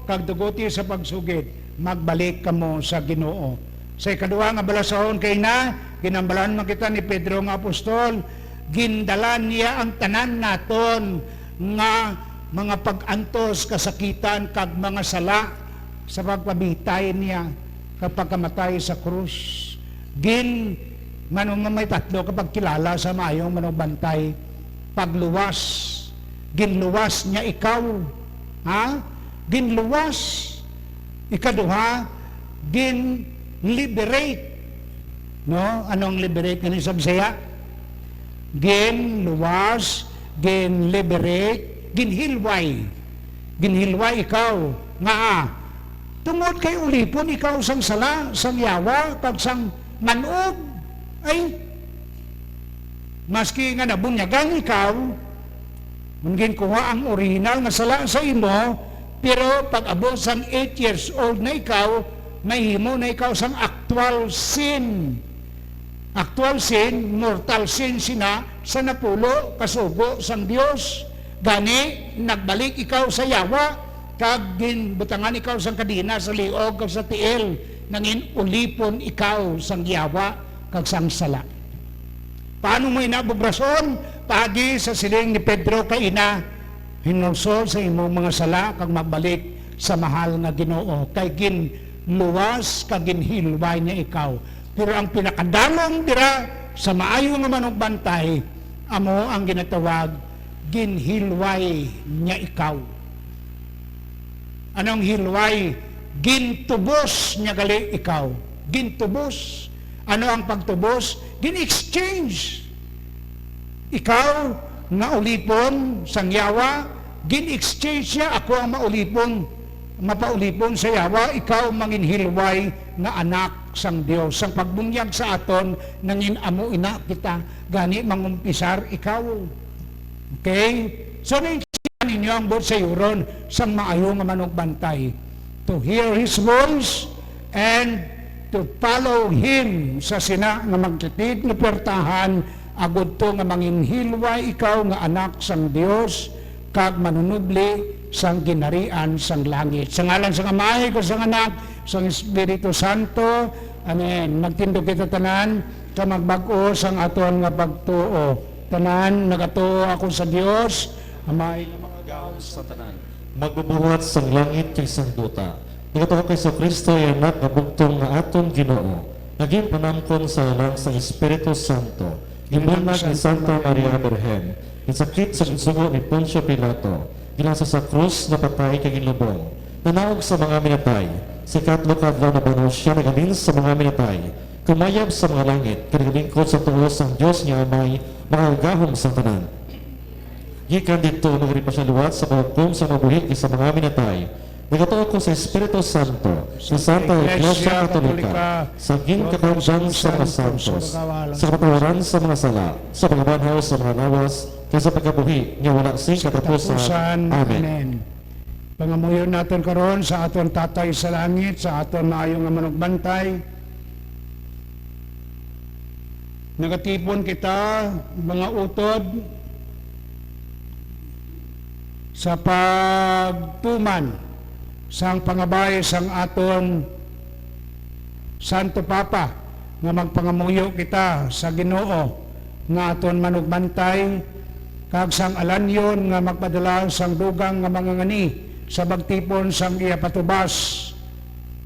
kag tuguti sa pagsugid. Magbalik kamo sa Ginoo." Sa ikaduha nga balasahon kay na, ginhambalan man kita ni Pedro nga apostol, gindala niya ang tanan naton nga mga pag-antos, kasakitan, kag mga sala sa pagpabitay niya kag pagkamatay sa krus. Gin-, ngano man may tatlo ka pagkilala sa maayong manugbantay, pagluwas. Ginluwas niya ikaw. Ha? Ginluwas. Ikaduha, gin-, liberate. No? Ano ang liberate nga sa Bisaya? Ginluwas, ginliberate, ginhilway. Ginhilway ikaw. Nga, ah, tungod kay ulipon ikaw sang sala, sang yawa, kag sang manog, ay, maski nga nabunyagan ikaw, kung ginkuha ang original nga sala sa imo, pero pag-abot sang eight years old na ikaw, mahimo na ikaw sang actual sin. Actual sin, mortal sin sina sa napulo ka sugo sang Dios. Gani, nagbalik ikaw sa yawa, kag ginbutangan ikaw sang kadena sa liog kag sa tiil, nangin ulipon ikaw sang yawa kag sang sala. Paano mo ina bubrason? Paagi sa siling ni Pedro kay ina, hinulsol sa imong mga sala kag magbalik sa mahal nga Ginoo, kay ginluwas kag ginhilway niya ikaw. Pero ang pinakadalom dira sa maayo nga manugbantay, amo ang ginatawag, ginhilway niya ikaw. Anong hilway? Gintubos niya gali ikaw. Gintubos. Ano ang pagtubos? Gin-exchange. Ikaw nga ulipon sang yawa, gin-exchange niya, ako ang maulipon, mapaulipon sa yawa, ikaw manginhilway nga anak sang Dios. Sang pagbunyag sa aton, nangin amo ina kita, gani mangumpisar ikaw. Okay? So, naintindihan ninyo ang buot sayuron sang maayo nga manugbantay. To hear His voice and to follow Him sa sina nga magtipid nga puwertahan, agud to nga manginhilway ikaw nga anak sang Dios kag manunubli sang ginharian sang langit. Sa ngalan sang Amay, kag sang Anak, sang Espiritu Santo. Amen. Magtindog kita tanan, ka magbag-o sang aton nga pagtuo. Tanan, nagatuo ako sa Dios, Amay. Gahom sa tanan, magbubuhat sang langit kag sang duta. Nagatuo kay Jesu-Cristo, iya Anak nga bugtong, nga aton Ginoo, nga ginpanamkon sa halangdom sang Espiritu Santo, ginbunyag ni Santa Maria Birhen, ginsakit sa ginsugo ni Poncio Pilato, ginhasa sa krus, napatay kag ginlubong, nanaog sa mga minatay, sa ikatlo ka adlaw nabanhaw sia, naghalin sa mga minatay, kumayab sa mga langit, kag nagalingkod sa tuo sang Dios nga Amay, makagagahom sang tanan. Gikan didto, magari pa sia liwat sa paghukom sa mga buhi kag sa mga minatay. Nagatuo ako sa Espiritu Santo, sa Santa Iglesia Katolika, sa ginkakahulogan sa mga santos, sa kapatawaran sa mga sala, sa pagkabanhaw sa mga lawas, kag sa pagkabuhi nga wala sing katapusan. Amen. Pangamuyo naton karon sa aton Tatay sa langit, sa aton maayo nga manugbantay. Nagatipon kita, mga utod, sa pagtuman sang pangabay sang aton Santo Papa, nga magpangamuyo kita sa Ginoo nga aton manugbantay, kag sang alanyon nga magpadala sang dugang nga mga ngani sa pagtipon sang iya patubas.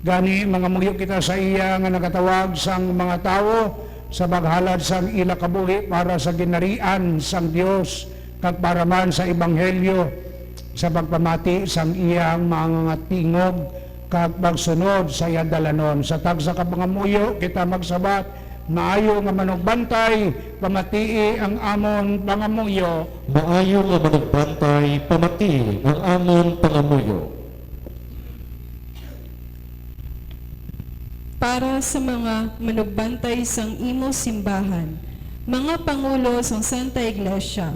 Gani, mangamuyo kita sa iya nga nagatawag sang mga tawo sa paghalad sang ila kabuhi para sa ginharian sang Dios, kag para man sa ebanghelyo, sa pagpamati sang iyang mga tingog, kag pagsunod sa iya dalanon. Sa tagsa ka pangamuyo kita magsabat, maayo nga manugbantay, pamatii ang amon pangamuyo. Maayo nga manugbantay, pamatii ang amon pangamuyo. Para sa mga manugbantay sang imo simbahan, mga pangulo sang Santa Iglesia,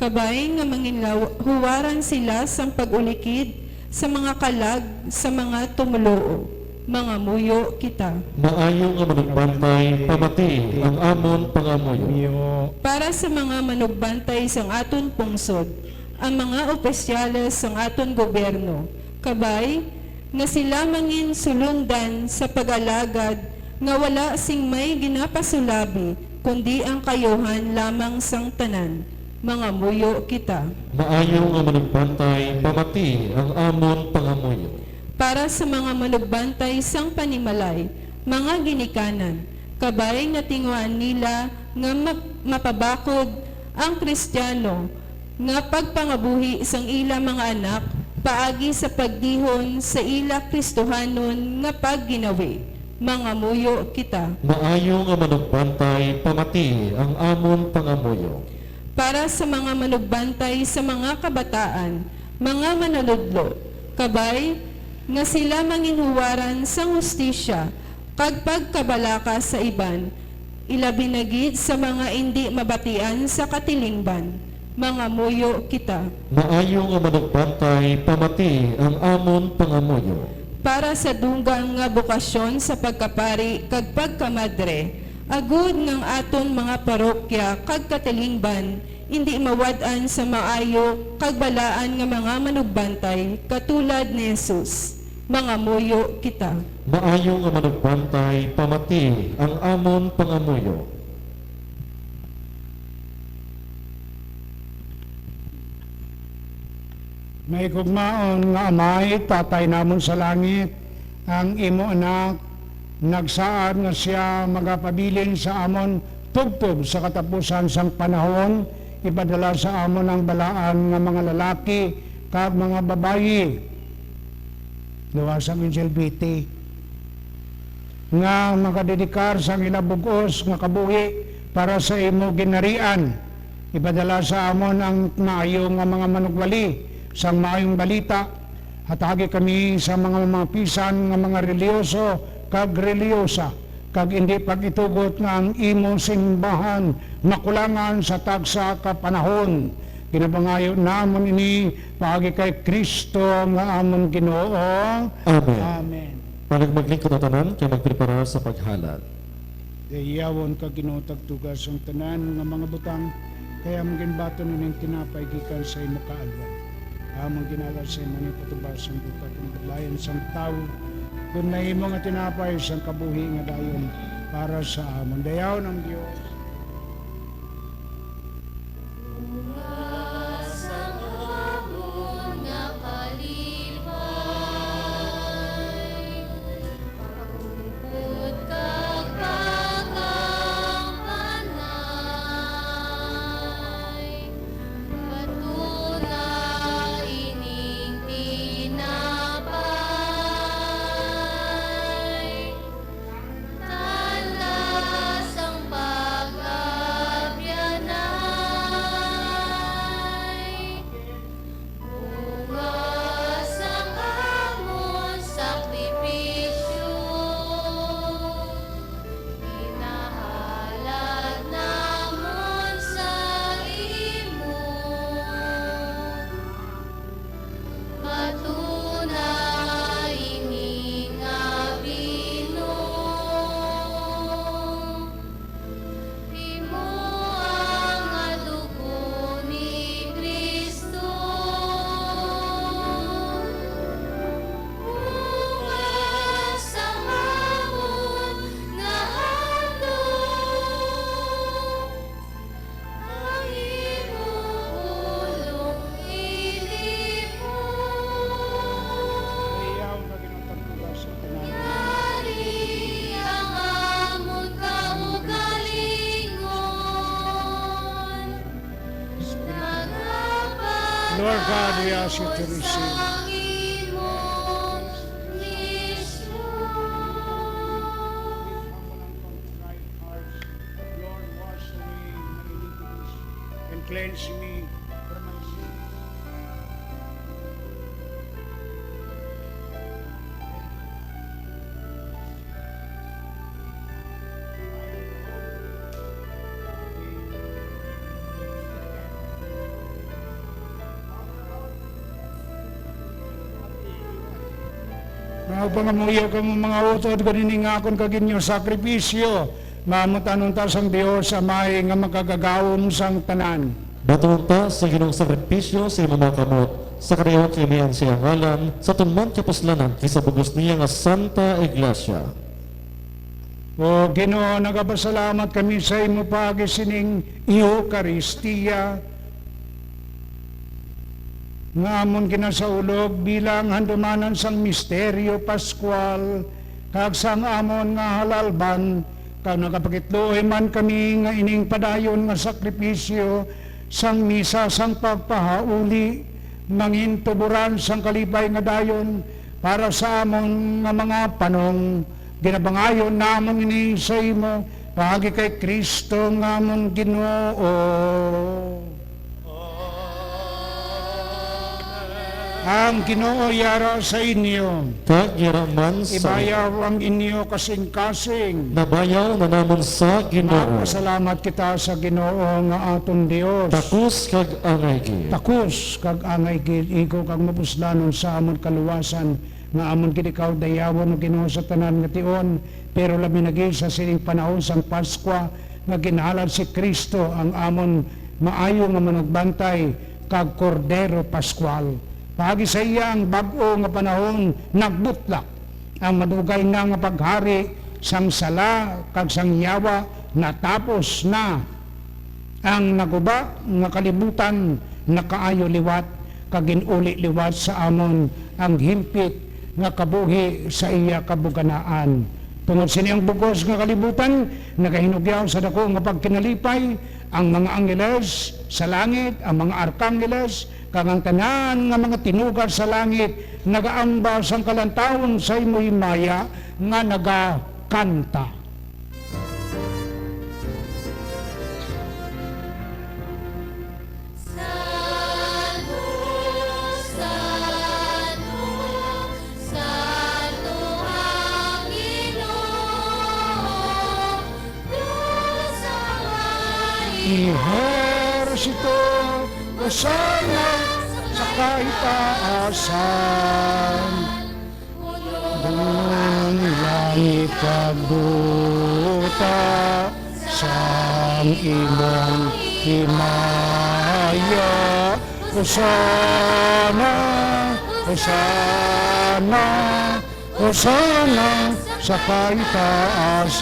kabay nga manginlaw-, huwaran sila sang pag-ulikid sa mga kalag sa mga tumoluo. Mangamuyo kita. Maayo nga manugbantay, pamatii ang amon pangamuyo. Para sa mga manugbantay sang aton pungsod, ang mga opisyales sang aton gobyerno, kabay nga sila mangin sulundan sa pag-alagad nga wala sing may ginapasulabi, kundi ang kaayuhan lamang sang tanan. Mangamuyo kita. Maayo nga manugbantay, pamatii ang amon pangamuyo. Para sa mga manugbantay sang panimalay, mga ginikanan, kabay nga tinguhaan nila nga ma-, mapabakod ang Kristiyano nga pagpangabuhi sang ila mga anak paagi sa pagdihon sa ila Kristohanon nga pagginawi. Mangamuyo kita. Maayo nga manugbantay, pamati ang amon pangamuyo. Para sa mga manugbantay sa mga kabataan, mga manunodlo, kabay nga sila manginhuwaran sang hustisya kag pagkabalaka sa iban, ilabi na gid sa mga indi mabatian sa katilingban. Mangamuyo kita. Maayo nga manugbantay, pamati ang amon pangamuyo. Para sa dunggan nga bokasyon sa pagkapari kag pagkamadre, agud nga ang aton mga parokya kag katilingban indi mawad-an sa maayo kag balaan nga mga manugbantay katulad ni Jesus. Mangamuyo kita. Maayo nga manugbantay, pamati ang amon pangamuyo. Mahigugmaon nga Amay, Tatay namon sa langit, ang imo Anak nagsaad nga sia magapabilin sa amon tubtob sa katapusan sang panahon. Ipadala sa amon ang balaan nga mga lalaki kag mga babayi, luwas ang Angel Beatty, nga makadedikar sang ila bug-os nga kabuhi para sa imo ginharian. Ipadala sa amon ang maayo nga mga manugwali sang maayong balita. Hatagi kami sa mga mapisan nga mga reliyoso kag reliyosa, kag indi pag-itugot nga ang imo simbahan makulangan sa tagsa ka panahon. Ginapangayo namon ini paagi kay Cristo nga amon Ginoo. Amen. Amen. Panagmaglingkod ang tanan kay magprepara sa paghalad. Dayawon ka, Ginoo, tagtuga sang tanan nga mga butang, kay amon ginbaton ining tinapay gikan sa imo kaalwan. Amon ginhalad sa imo ni patubas sang duta kag budlayan sang tawo, kun nahimo nga tinapay sang kabuhi nga dayon para sa amon. Dayawon ang Dios. Bunga sang amon nga kalipay, pagkumpot kag pagpangpanay, bato na ining tinapay. Tanda sang pag-abyanay, bunga sang amon sakripisyo, ginahalad namon sa imo. Bato na ini nga bino, imo nga dugo ni Cristo. Bunga sang amon nga handom. Ang imo pulong ilipon. Ayaw na ginatagpuan sa tanan. Yari ang amon kaugalingon. Lord God, we ask you to receive. Nagapagpasang imo misyon. Humble and contrite hearts. Lord, wash away my iniquities and cleanse me from my sins. Magpangamuyo kamo, mga utod, kon ini nga akon kag inyo sakripisyo, maamutanon ta sang Dios Amay nga makagagahom sang tanan. Batuon ta sa Ginoong sakripisyo sa imo mga kamot, sa kadayawan kag kamian sa iya ngalan, sa aton man kapuslanan kag sa bug-os niya nga Santa Iglesia. O Ginoo, nagapasalamat kami sa imo paagi sining Eukaristia nga amon ginasaulog bilang handumanan sang misteryo pascual kag sang amon nga halalban, kag nagapakitluoy man kami nga ining padayon nga sakripisyo sang misa sang pagpahauli mangintuboran sang kalipay nga dayon para sa amon nga mga panong Ginabangayon namon ini sa imo paagi kay Cristo nga amon Ginoo. Ang Ginoo yara sa inyo. Kag yara man sa Ibayaw ang inyo kasing-kasing. Nabayaw na namon sa Ginoo. Magpasalamat kita sa Ginoo nga aton Dios. Takos kag angay gid. Takos kag angay gid, igo kag mapuslanon sa amon kaluwasan, nga amon gid ikaw dayawon, O Ginoo, sa tanan nga tion, pero labi na gid sa sining panahon sang Paskwa, nga ginhalad si Cristo, ang amon maayo nga manugbantay kag Kordero Pascual. Paagi sa iya ang bag-o nga panahon nagbutlak, ang madugay na nga paghari sang sala kag sang yawa natapos na. Ang naguba nga kalibutan nakaayo liwat, kag gin-uli liwat sa amon ang himpit nga kabuhi sa iya kabuganaan. Tungod sini ang bug-os nga kalibutan nagahinugyaw sa daku nga pagkinalipay, ang mga anggeles sa langit, ang mga arkanggeles, kag ang tanan nga mga tinuga sa langit nagaamba sang kalantawon sa imo himaya nga nagakanta. Santo, santo, santo ang Ginoo, Dios sa mga ehersito, Hosanna sa kahitaasan. Ang langit kag duta sang imong himaya. Hosanna, Hosanna, Hosanna sa kahitaasan.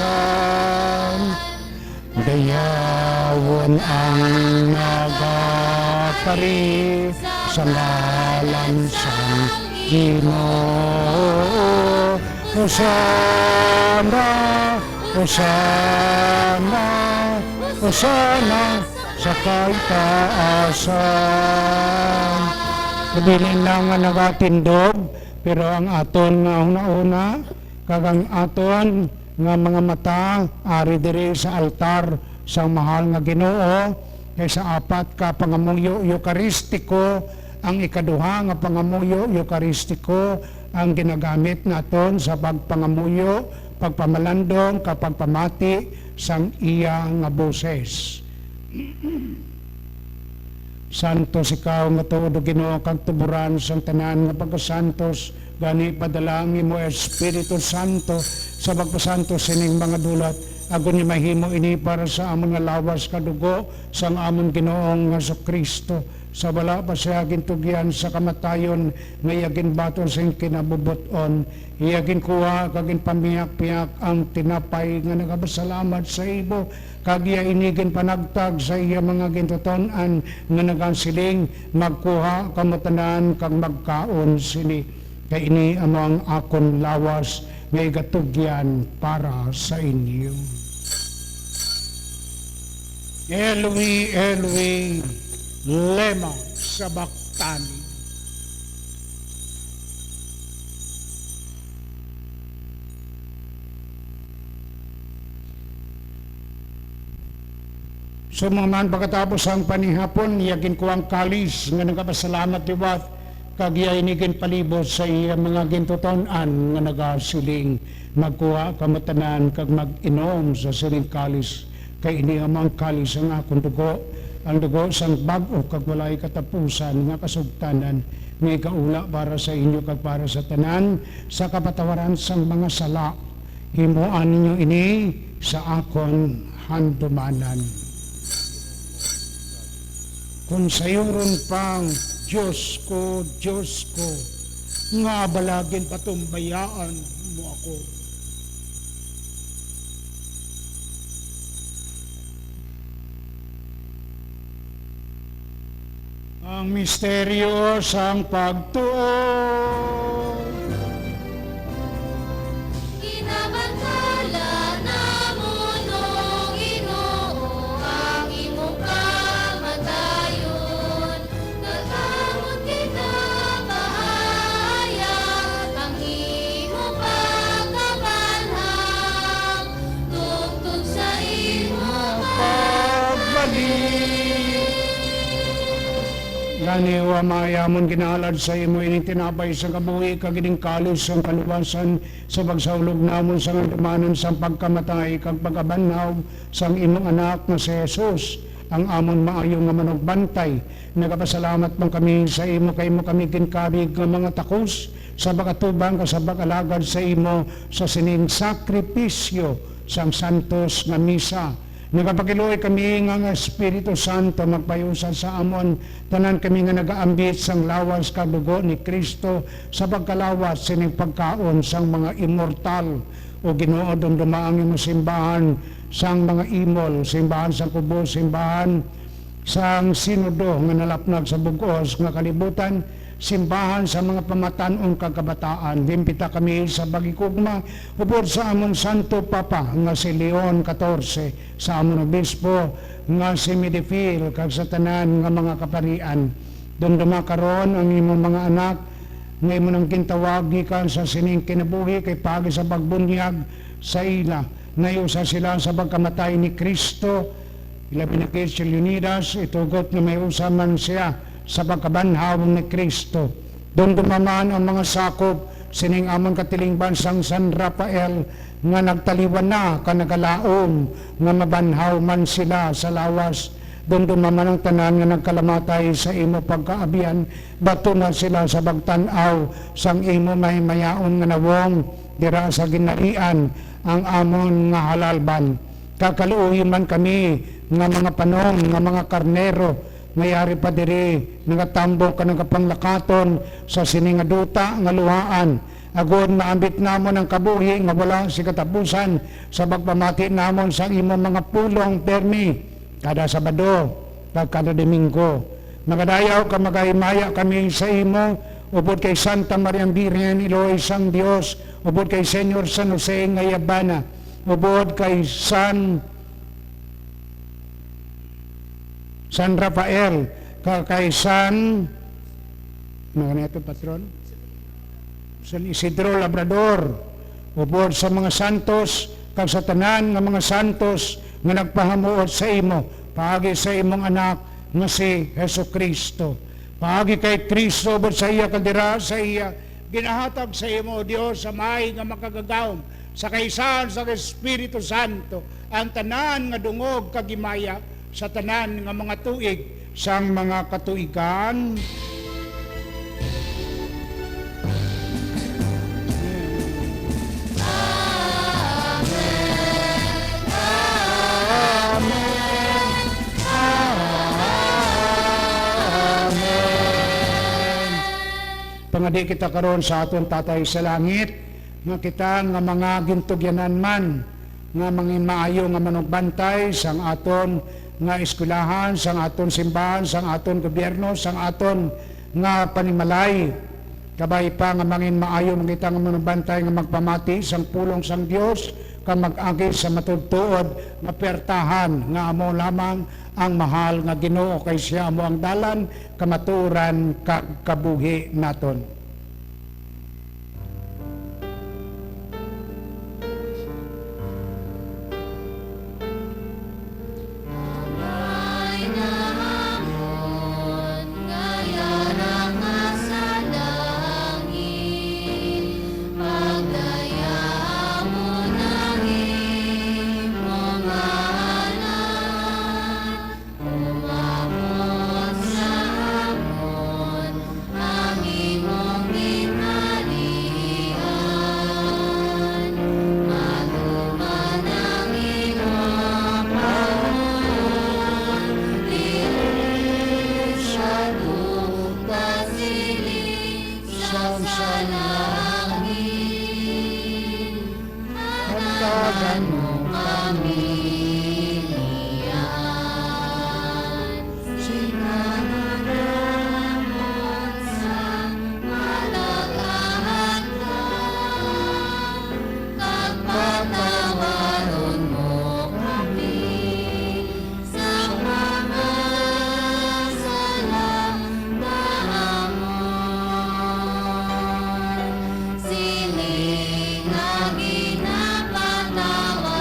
Dayawon ang nagakari sa ngalan sang Ginoo. Hosanna, Hosanna, Hosanna sa kahitaasan. Kabilin lang nga nagatindog, pero ang aton nga hunahuna kag ang aton nga mga mata ari diri sa altar sang mahal nga Ginoo, kay sa apat ka pangamuyo Eukaristiko, ang ikaduha nga pangamuyo Eukaristiko ang ginagamit naton sa pagpangamuyo, pagpamalandong, kag pagpamati sang iya nga boses. Santos ikaw, matuod, O Ginoo, kag tuboran sang tanan nga pagkasantos. Gani, padala ang imo Espiritu Santo sa pagpasantos sining mga dulat, agod nga mahimo ini para sa amon nga lawas kag dugo sang amon Ginoong Jesu-Cristo. Sa wala pa siya gintugyan sa kamatayon, nga iya ginbaton sing kinabubot-on, iya ginkuha kag ginpamihak-pihak ang tinapay nga nagapasalamat sa imo, kag iya ini ginpanagtag sa iya mga gintuton-an nga nagasiling, "Magkuha kamo tanan kag magkaon sini, kay ini amo ang akon lawas nga igatugyan para sa inyo." Eloi, Eloi, lema sabachthani. Sumang man pagkatapos sang panihapon, iya ginkuha ang kalis nga nagapasalamat liwat, kag iya ini ginpalibot sa iya mga gintuton-an nga nagasiling, "Magkuha kamo tanan kag mag-inom sa sining kalis, kay ini amo ang kalis sang akon dugo, ang dugo sang bag-o kag walay katapusan nga kasugtanan, nga igaula para sa inyo kag para sa tanan sa kapatawaran sang mga sala. Himoa ninyo ini sa akon handumanan." Kon sayuron pang, "Dios ko, Dios ko, ngaa bala ginpatumbayaan mo ako?" Ang misteryo sang pagtuo. Ginabantala namon, O Ginoo, ang imong kamatayon, kag amon ginapahayag ang imong pagkabanhaw. Gani, O Amay, amon ginahalad sa imo ining tinapay sang kabuhi kag ining kalis sang kaluwasan, sa pagsaulog namon sa kahandumanan sang pagkamatay kag pagkabanhaw sang imong Anak nga si Jesus, ang amon maayo nga manugbantay. Nagapasalamat man kami sa imo kay imo kami ginkabig nga mga takos sa pag-atubang kag sa pag-alagad sa imo sa sining sakripisyo sang santos nga misa. Nagapakiluoy kami nga ang Espiritu Santo magpahiusa sa amon, tanan kami nga nagaambit sang lawas kag dugo ni Cristo, sa pagkalawas sining pagkaon sang mga immortal. O Ginoo, dumduma ang imong simbahan sang mga imol, simbahan sang kubos, simbahan sang Sinodo nga nalapnag sa bug-os nga kalibutan, simbahan sa mga pamatan-on kag kabataan. Limpita kami sa paghigugma upod sa amon Santo Papa nga si Leon katorse, sa amon Obispo nga si Medefil, kag sa tanan nga mga kaparian. Dumduma karon ang imong mga anak nga imo nang gintawag gikan sa sining kinabuhi, kay paagi sa pagbunyag sa ila, nahiusa sila sa pagkamatay ni Cristo. Ilabi na gid si Leonidas, itugot nga mahiusa man siya sa pagkabanhaw ni Cristo. Dumduma man ang mga sakop sining amon katilingban sang San Rafael nga nagtaliwan na kag nagalaom nga mabanhaw man sila sa lawas. Dumduma man ang tanan nga nagkalamatay sa imo pagkaabyan, batuna sila sa pagtan-aw sang imo mahimayaon nga nawong dira sa ginharian ang amon nga halalban. Kag kaluoyi man kami nga mga panom, nga mga karnero, nga yari pa diri nagatambok kag nagapanglakaton sa sini nga duta nga luhaan, agod maambit namon ang kabuhi nga wala sing katapusan sa pagpamati namon sang imo mga pulong permi kada Sabado kag kada Domingo. Magadayaw kag magahimaya kami sa imo, upod kay Santa Maria ang Birhen, Iloy sang Dios, upod kay Señor San Jose nga yabana, upod kay San, San Rafael, kag kay San, ano gani ato, patron? San Isidro Labrador, upod sa mga santos, kag sa tanan nga mga santos nga nagpahamuot sa imo, paagi sa imong Anak nga si Jesu-Cristo. Paagi kay Cristo, upod sa iya, kag dira sa iya, ginahatag sa imo, O Dios, Amay nga Makagagahom, sa kaisahan sang Espiritu Santo, ang tanan nga dungog kag himaya sa tanan nga mga tuig sang mga katuigan. Amen. Amen. Amen. Pangadi kita karon sa aton Tatay sa Langit, nga kita nga mga gintugyanan man, nga mangin maayo nga manugbantay sang aton nga eskwelahan, sang aton simbahan, sang aton gobyerno, sang aton nga panimalay. Kabay pa nga mangin maayo man kita nga manugbantay nga magpamati sang pulong sang Dios, kag mag-agi sa matuodtuod nga puwertahan nga amo lamang ang mahal nga Ginoo, kay sia amo ang dalan, kamatuoran, kag kabuhi naton. Amay namon nga yara ka sa langit, pagdayawon ang imo ngalan. Umabot sa amon ang imong ginharian. Maduma ang imong pagbuot diri sa duta siling sang sa langit. Hatagan mo kami niyan. Sinanunamon sa malagahadlok, kag patawaron mo kami sa mga sala namon, siling nga ginapatawa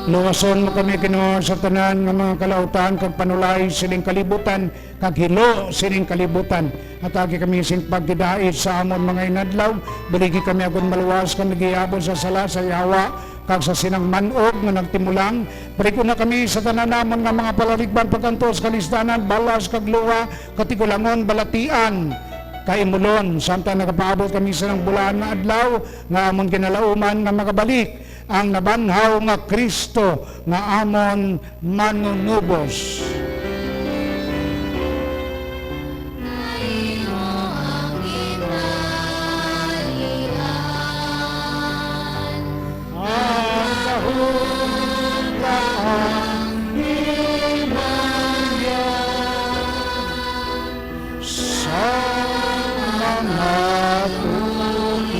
Luwason mo kami, Ginoo, sa tanan nga mga kalautan kag panulay sining kalibutan kag hilo sining kalibutan. Hatagi kami sing pagkidait sa amon mga inadlaw. Buligi kami agud maluwas kami gihapon sa sala, sa yawa, kag sa sinang man-og nga nagtimulang. Palig-on na kami sa tanan namon nga mga palaligban pagkantos kalisdanan, balas kag luha, katigulangon, balatian, kaimulon, samtang nagapaabot kami sa nang bulaan nga adlaw nga amon ginalauman nga magabalik ang nabanhaw nga Cristo nga amon manunubos. Ang kahulugan ni Maria sa mga tuig,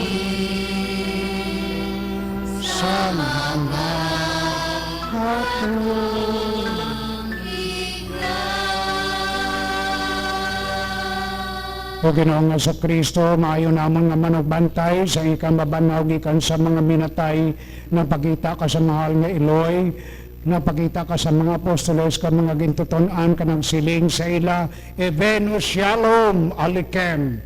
sa mga katuig. O Ginoo nga sa Cristo, maayo namon nga manugbantay sa ika mabanhaw gikan sa mga minatay. Napakita ka sa mahal nga Eloy, napakita ka sa mga apostoles, ka mga gintuton-an ka nagsiling sa ila, "Ibenu Shalom Aleichem."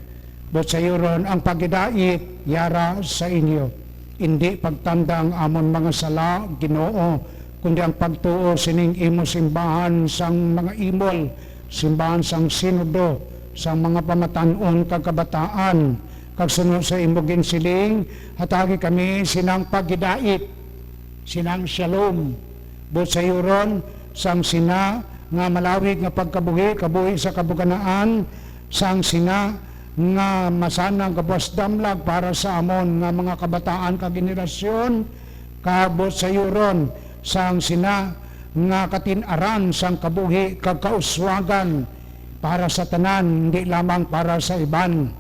Buot sayuron, ang pagidait yara sa inyo. Indi pagtanda ang amon mga sala, Ginoo, kundi ang pagtuo sining imo simbahan sang mga imol, simbahan sang sinodo, sang mga pamatan-on kag kabataan, kag suno sa imo ginsiling, hatagi kami sinang pagidait, sinang shalom, buot sayuron, sang sina nga malawig nga pagkabuhi, kabuhi sa kabuganaan, sang sina nga masanang kabuas damlag para sa amon nga mga kabataan kag generasyon, kag buot sayuron, sang sina nga katin-aran sang kabuhi kag kauswagan para sa tanan, hindi lamang para sa iban.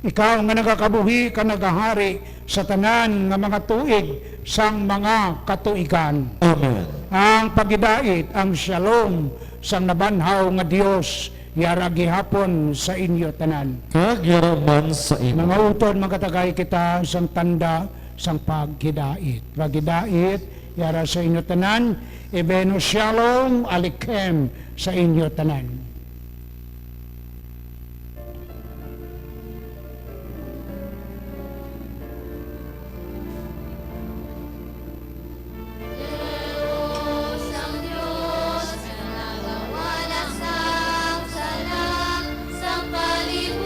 Ikaw nga nagakabuhi kag nagahari sa tanan nga mga tuig sang mga katuigan. Amen. Ang pagidait, ang shalom sang nabanhaw nga Dios, yara gihapon sa inyo tanan. Kag yara man sa imo. Mga utod, magatagay kita sang tanda sang paghidait. Paghidait, yara sa inyo tanan, Ibenu Shalom Aleichem sa inyo tanan.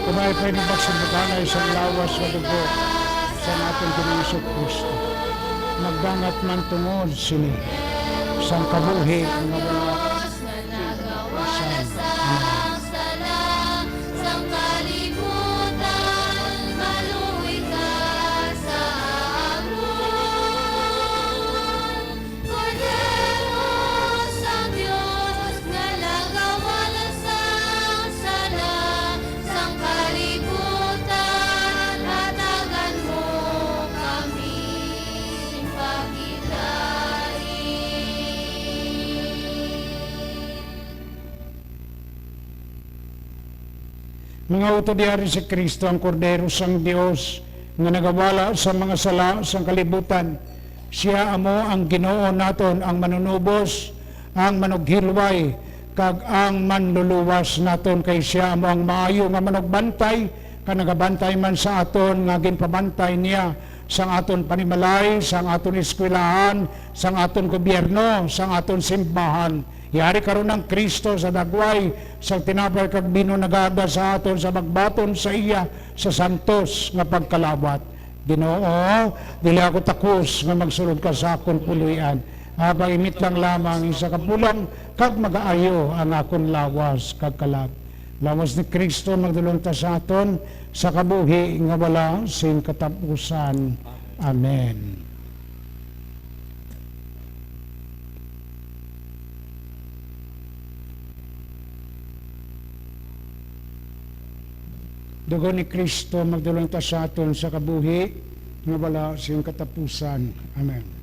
Kumay pwede magsimbutanay sang lawas nga dugo sang aton Ginoong Jesu-Cristo. Magdangat man tungod sini sang kabuhi nga wala. Amen. Kordero sang Dios nga nagawala sang sala sang kalibutan, hatagan mo kami sing pagkidait. Mga utod, yari si Cristo, ang Kordero sang Dios, nga nagawala sa mga sala sang kalibutan. Sia amo ang Ginoo naton, ang Manunubos, ang Manughilway, kag ang Manluluwas naton, kay sia amo ang maayo nga manugbantay, kag nagabantay man sa aton nga ginpabantay niya, sang aton panimalay, sang aton eskwelahan, sang aton gobyerno, sang aton simbahan. Yari karon ang Cristo sa dagway sang tinapay kag bino, nagada sa aton sa pagbaton sa iya sa santos nga pagkalawat. Ginoo, dili ako takos nga magsulod ka sa akon puloy-an. Apang imitlang lamang isa ka pulong, kag magaayo ang akon lawas kag kalag. Lawas ni Cristo magdulong ta sa aton sa kabuhi nga wala sing katapusan. Amen. Dugo ni Cristo magdulong ta sa aton sa kabuhi nga wala sing katapusan. Amen.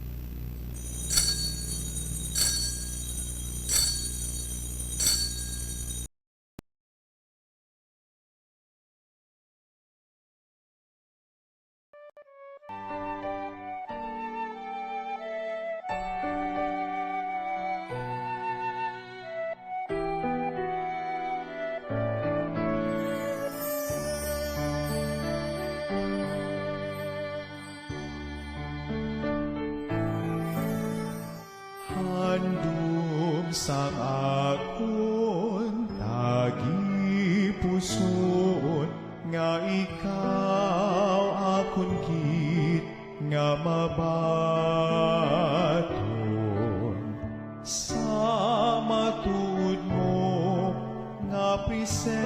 Presensya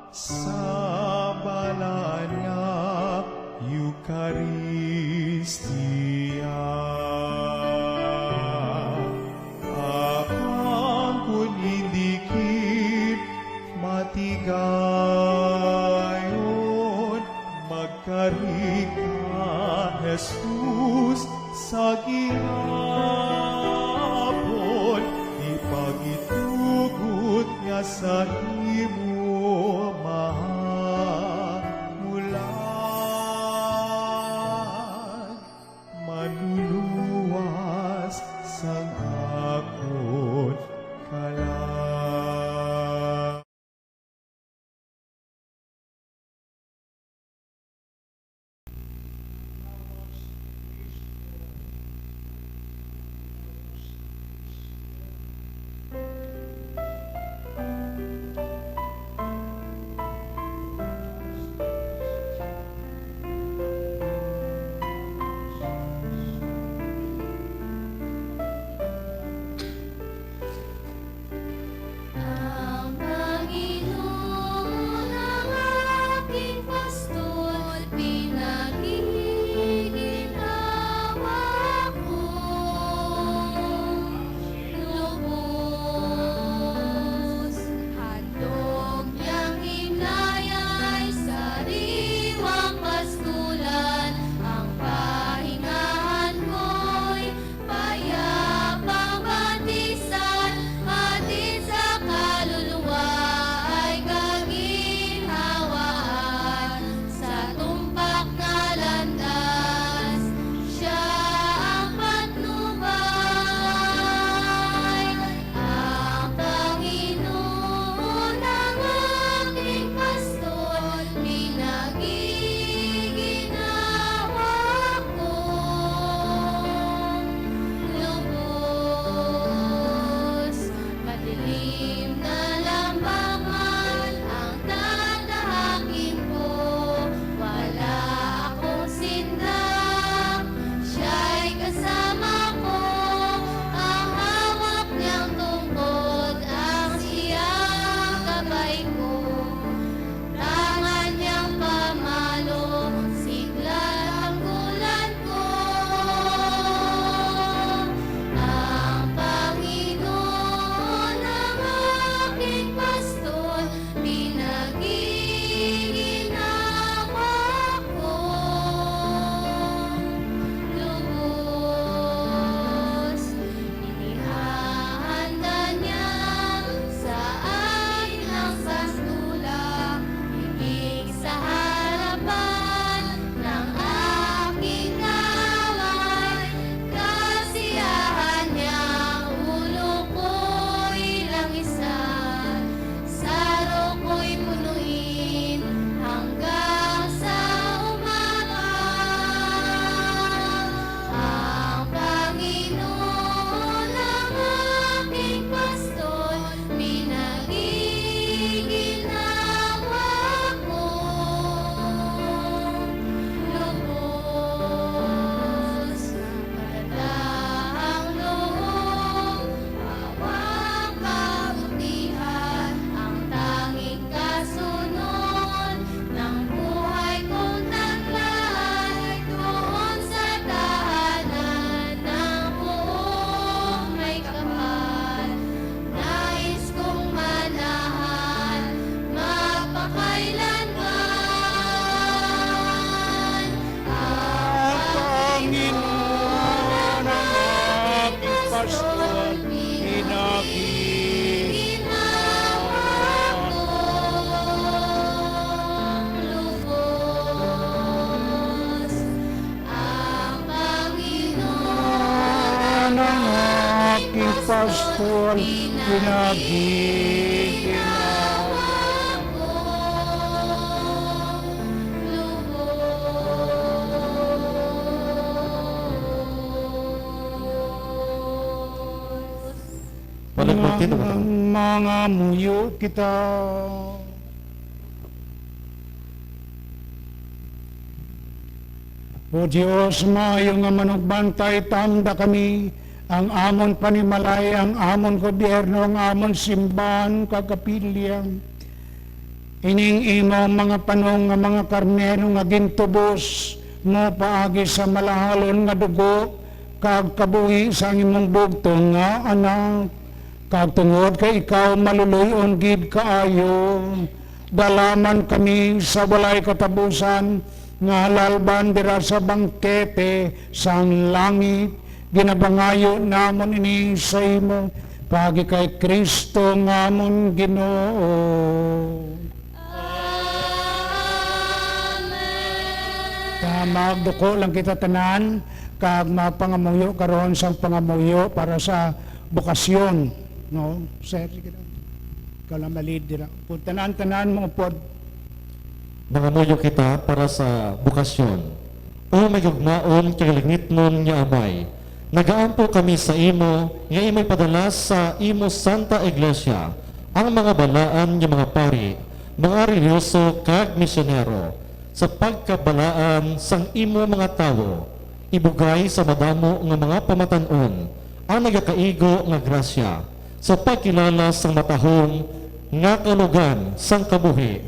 sa balaan nga Eukaristia. Apan kun hindi gid matigayon, magkari ka, Jesus, sa gihapon, ipagitugot nga sa imo mahamulan, manluluwas sang akon kalag. Ang Panginoon ang aking pastor, pinagiginhawa ko. Lubos, handog niyang himlayay, sariwang pastulan ang pahingahan ko'y payapang batisan, hatid sa kaluluwa ay kaginhawaan. Sa tumpak nga landas, siya ang patnubay. Ang Panginoon ang aking pastor, pinagiginhawa ko. Lubos, madilim nga lambangan ang tatahakin ko. Wala akong sindak, siya'y kasama ko. Ang hawak niyang tungkod ang siyang gabay ko. Tangan niyang pamalo, sigla tanggulan ko. Ang Panginoon ang aking pastor, pinagiginhawa ko. Lubos, inihahanda niya sa akin ang sandula, higit sa harapan ng aking kaaway. Kasiyahan niya ang ulo ko'y langisan, saro ko'y punuin hanggang sa umaga. Ang Panginoon ang aking pastor, pinagiginhawa ko. Lubos, matatahang loob, hawak kabutihan, ang tanging kasunod ng buhay kong taglay, doon sa tahanan ng buong may kapal. Nais kong manahan magpakailanman. Ang Panginoon ang aking pastor, pinagiginhawa ko. Lubos, ang Panginoon ang aking pastor, pinagiginhawa ko. Lubos. Mga, mga muyo kita. O Dios, maayo nga manugbantay, tanda kami, Ang amon panimalay, ang amon gobyerno, ang amon simbahan kag kapilya, ining imo mga panong nga mga karnero nga gintubos mo paagi sa malahalon nga dugo kag kabuhi sang imong bugtong nga Anak. Kag tungod kay ikaw maluloy-on gid kaayo, dala man kami sa walay katapusan nga halal bandera sa bangkete sang langit. Ginabangayo namon ini sa imo, paagi kay Cristo nga amon Ginoo. Kaya magduko lang kita tanan, kag mapangamuyo karon sang pangamuyo para sa bukasyon, no? Sir, sige lang. Ikaw lang malid dira. Kung tanan-tanan mo upod. Mangamuyo kita para sa bukasyon. O mahigugmaon kag langitnon nga Amay, nagaampo kami sa imo nga imo ipadala sa imo Santa Iglesia ang mga balaan nga mga pari, mga relihiyoso kag misyonero, sa pagkabalaan sang imo mga tawo. Ibugay sa madamo nga mga pamatan-on ang nagakaigo nga grasya sa pagkilala sang matahom nga kaulugan sang kabuhi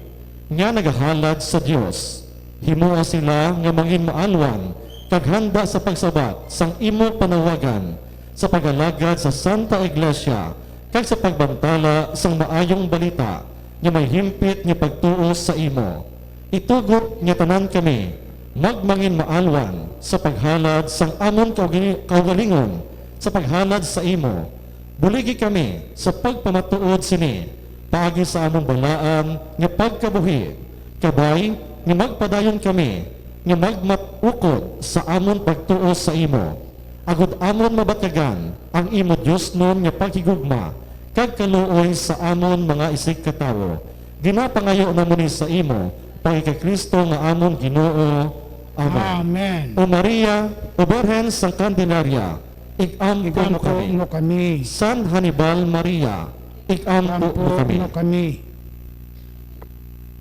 nga nagahalad sa Dios. Himoa sila nga mangin maalwan kag handa sa pagsabat sang imo panawagan sa pag-alagad sa Santa Iglesia kag sa pagbantala sang maayong balita nga may himpit nga pagtuo sa imo. Itugot nga tanan kami magmangin maalwan sa paghalad sang amon kaugali-, kaugalingon sa paghalad sa imo. Buligi kami sa pagpamatuod sini paagi sa amon balaan nga pagkabuhi, kabay nga magpadayon kami nga magmatukod sa amon pagtuo sa imo, agod amon mabatyagan ang imo diosnon nga paghigugma kag kaluoy sa amon mga isigkatawo. Ginapangayo namon ni sa imo, paagi kay Cristo nga amon Ginoo. Amen. Amen. O Maria, o Birhen sang Candelaria, ig-ampo mo Ig-ampo kami. mo kami. San Hannibal Maria, ig-ampo mo Ig-ampo kami. mo kami.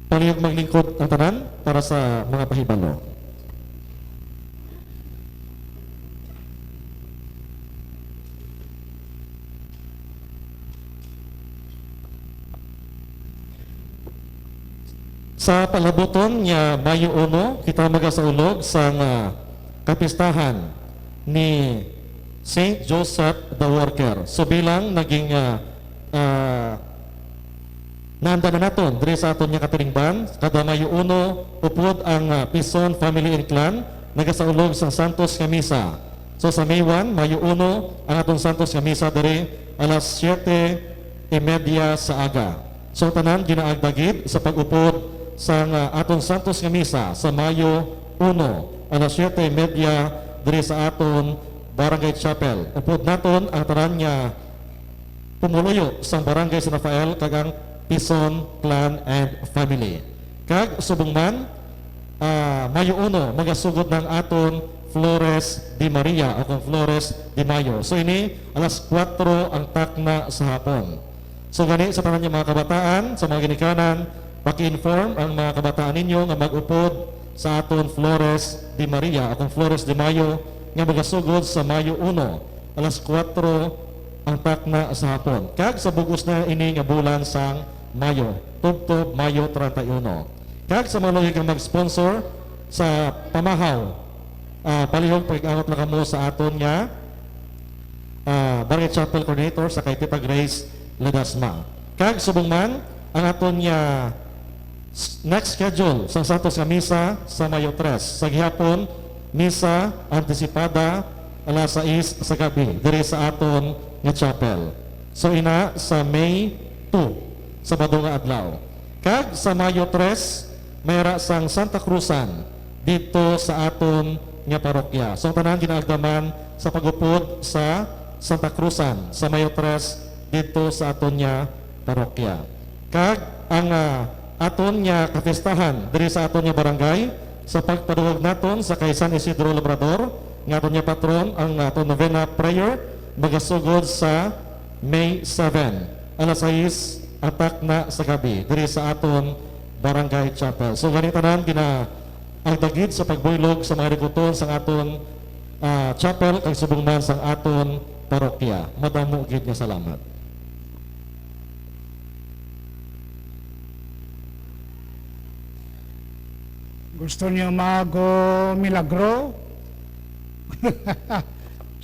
Palihog maglingkod ang tanan para sa mga pahibalo. Sa palabuton nga Mayo uno, kita magasaulog sang, ah, kapistahan ni Saint Joseph the Worker. So, bilang naging, ah, ah, naanda na naton diri sa aton nga katilingban, kada Mayo uno, upod ang, ah, Pison Family and Clan nagasaulog sang santos nga misa. So, sa May one, Mayo uno, ang aton santos nga misa diri alas siete y media sa aga. So, tanan ginaagda gid sa pag-upod sang, ah, aton santos nga misa sa Mayo uno, alas siete y media diri sa aton Barangay Chapel. Upod naton ang tanan nga pumuluyo sang Barangay San Rafael kag ang Pison Clan and Family. Kag subong man, ah, Mayo uno, magasugod na ang aton Flores de Maria o kung Flores de Mayo. So, ini, alas kuwatro ang takna sa hapon. So, gani, sa tanan nga mga kabataan, sa mga ginikanan, paki-inform ang mga kabataan ninyo nga mag-upod sa aton Flores de Maria o kung Flores de Mayo nga magasugod sa Mayo uno, alas kuwatro ang takna sa hapon. Kag sa bug-os na ini nga bulan sang Mayo, tubtob Mayo treinta y uno. Kag sa mga luyag nga mag-sponsor sa pamahaw, ah, palihog pag-angot lang kamo sa aton nga, ah, Barangay Chapel Coordinator sa kay Tita Grace Ledesma. Kag subong man, ang aton nga s-, next schedule sang Santos nga Misa sa Mayo tres. Sa gihapon, Misa antisipada, alas sais sa gabi, diri sa aton nga chapel. So, ina sa May two, Sabado nga adlaw. Kag sa Mayo tres, may ara sang Santa Cruzan didto sa aton nga parokya. So, ang tanan ginaagdaman sa pag-upod sa Santa Cruzan sa Mayo tres didto sa aton nga parokya. Kag ang, ah, aton nga kapistahan diri sa aton nga barangay, sa pagpadungog naton sa kay San Isidro Labrador, nga aton nga patron, ang aton novena prayer magasugod sa May seven, alas sais atak na sa gabi, diri sa aton Barangay Chapel. So, gani tanan, ginaagda gid sa pagbuylog sa mga likuton sang aton, ah, chapel, kag subong man sang aton parokya. Madamo gid nga salamat. Gusto niyo mag uh, milagro?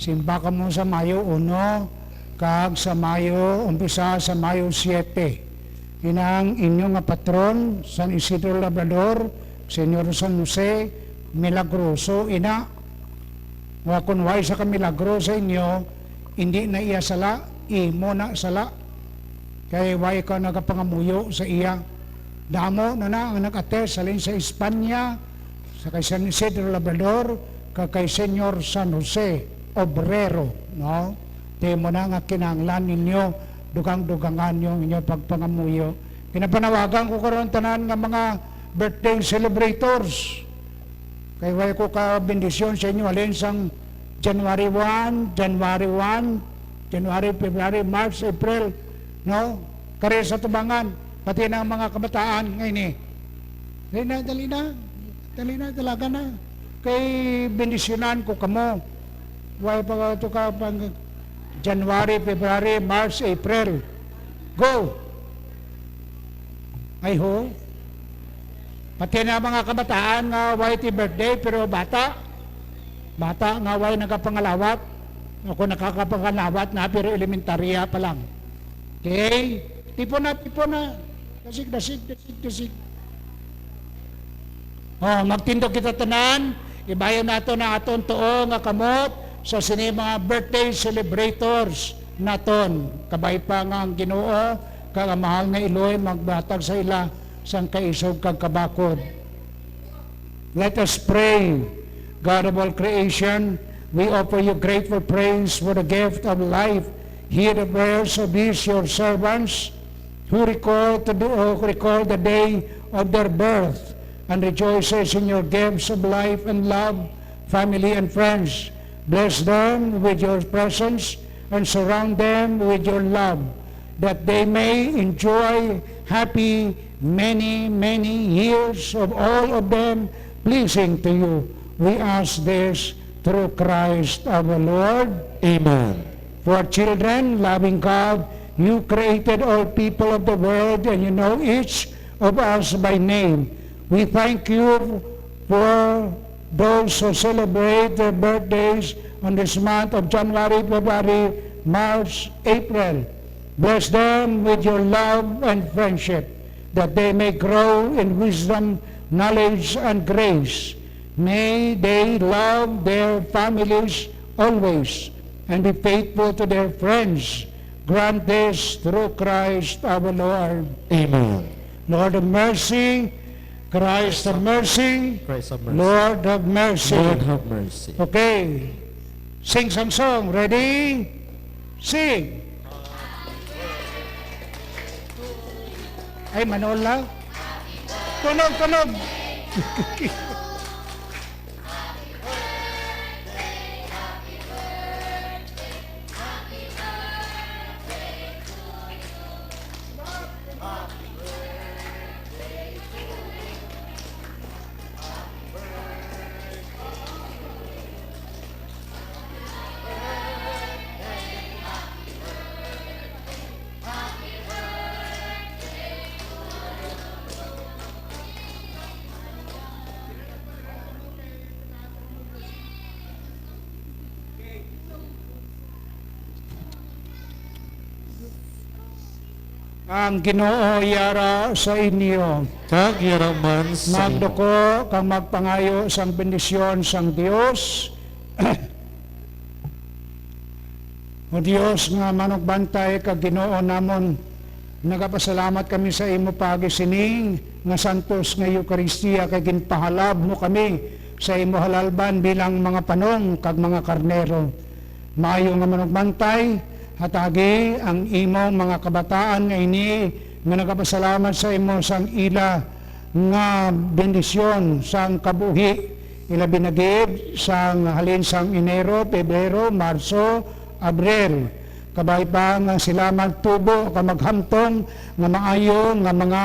Simba kamo sa Mayo uno kag sa Mayo, umpisa sa Mayo siete. Inang inyo nga patron, San Isidro Labrador, Señor San Jose, milagroso ina. Wa kun way sa ka milagro sa inyo, hindi na iya sala, imo na sala. Kay way ka nagapangamuyo sa iya. Damo na na ang nag-attest halin sa Espanya, sa kay San Isidro Labrador, kag kay Señor San Jose Obrero, no? Di mo na nga kinahanglan ninyo dugang-dugangan yung inyo pagpangamuyo. Pinapanawagan ko karon tanan nga mga birthday celebrators. Kay way ko ka bendisyon sa inyo halin sang January one, January one, January, February, March, April, no? Kari sa tubangan, pati na ang mga kabataan nga ini. Dali na, dali na. Dali na, dalaga na. Kay bendisyonan ko kamo. Way pa to ka pang January, February, March, April. Go! Ay ho. Pati na mga kabataan nga way ti birthday pero bata. Bata nga way nagapangalawat. Ako nakakapangalawat na pero elementarya pa lang. Okay? Tipon na, tipon na. Dasig, dasig, dasig, dasig. Oh, magtindog kita tanan. Ibayon nato na aton tuo nga kamot sa sini mga birthday celebrators naton. Kabay pa nga ang Ginoo kag ang mahal nga Iloy magbatag sa ila sang kaisog kag kabakod. Let us pray. God of all creation, we offer you grateful praise for the gift of life. Hear the prayers of these your servants who recall, to do, who recall the day of their birth and rejoices in your gifts of life and love, family and friends. Bless them with your presence and surround them with your love, that they may enjoy happy many, many years of all of them pleasing to you. We ask this through Christ our Lord. Amen. For children, loving God, you created all people of the world and you know each of us by name. We thank you for those who celebrate their birthdays on this month of January, February, March, April. Bless them with your love and friendship, that they may grow in wisdom, knowledge, and grace. May they love their families always and be faithful to their friends. Grant this through Christ our Lord. Amen. Lord of mercy, Christ of mercy, Christ of mercy. Lord of mercy. Lord have mercy. Okay. Sing sang song. Ready? Sing. Ay, manola. Tunog, tunog. Ang Ginoo yara sa inyo. Kag yara man sa imo. Magduko kag magpangayo sang bendisyon sang Dios. O Dios nga manugbantay kag Ginoo namon, nagapasalamat kami sa imo paagi sini nga santos nga Eukaristia, kay ginpahalab mo kami sa imo halalban bilang mga panong kag mga karnero. Maayo nga manugbantay, hatagi ang imo mga kabataan nga ini nga nagapasalamat sa imo sang ila nga bendisyon sang kabuhi, ilabi na gid sang halin sang Enero, Pebrero, Marso, Abril. Kabay pa nga sila magtubo kag maghamtong nga maayo nga mga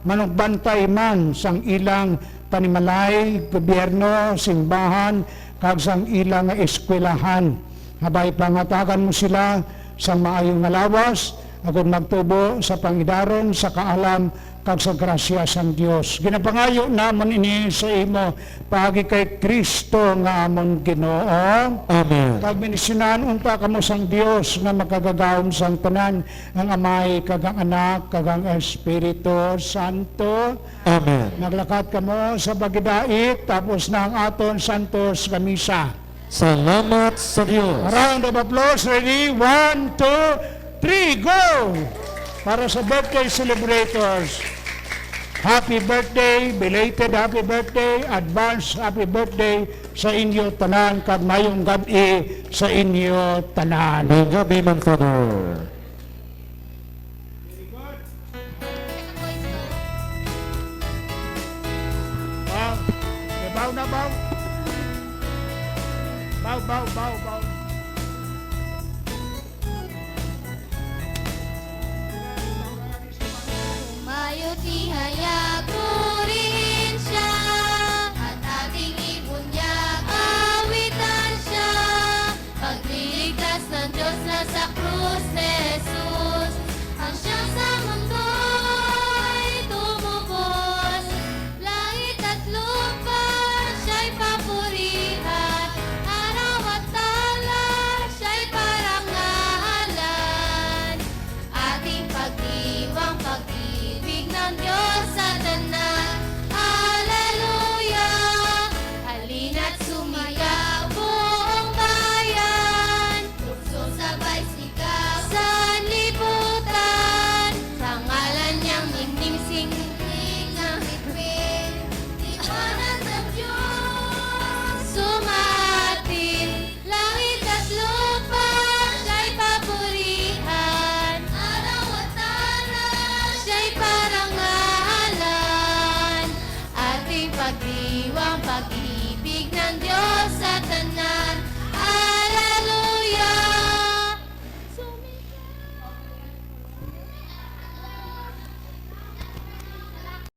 manugbantay man sang ilang panimalay, gobyerno, simbahan, kag sang ila nga eskwelahan. Habay pangatagan mo sila sang maayo nga lawas, agod magtubo sa pangidaron sa kaalam kag sa grasya sang Dios. Ginapangayo namon ini sa imo paagi kay Cristo nga amon Ginoo. Amen. Pagbendisyunan unta kamo sang Dios nga makagagahom sang tanan, ang Amay kag ang Anak kag ang Espiritu Santo. Amen. Maglakat kamo sa pagidait, tapos na ang aton santos nga misa. Salamat sa Dios. Round of applause. Ready? One, two, three, go! Para sa birthday celebrators, happy birthday, belated happy birthday, advance happy birthday sa inyo tanan, kag mayong gab-i sa inyo tanan. Mayong gab-i man, Father.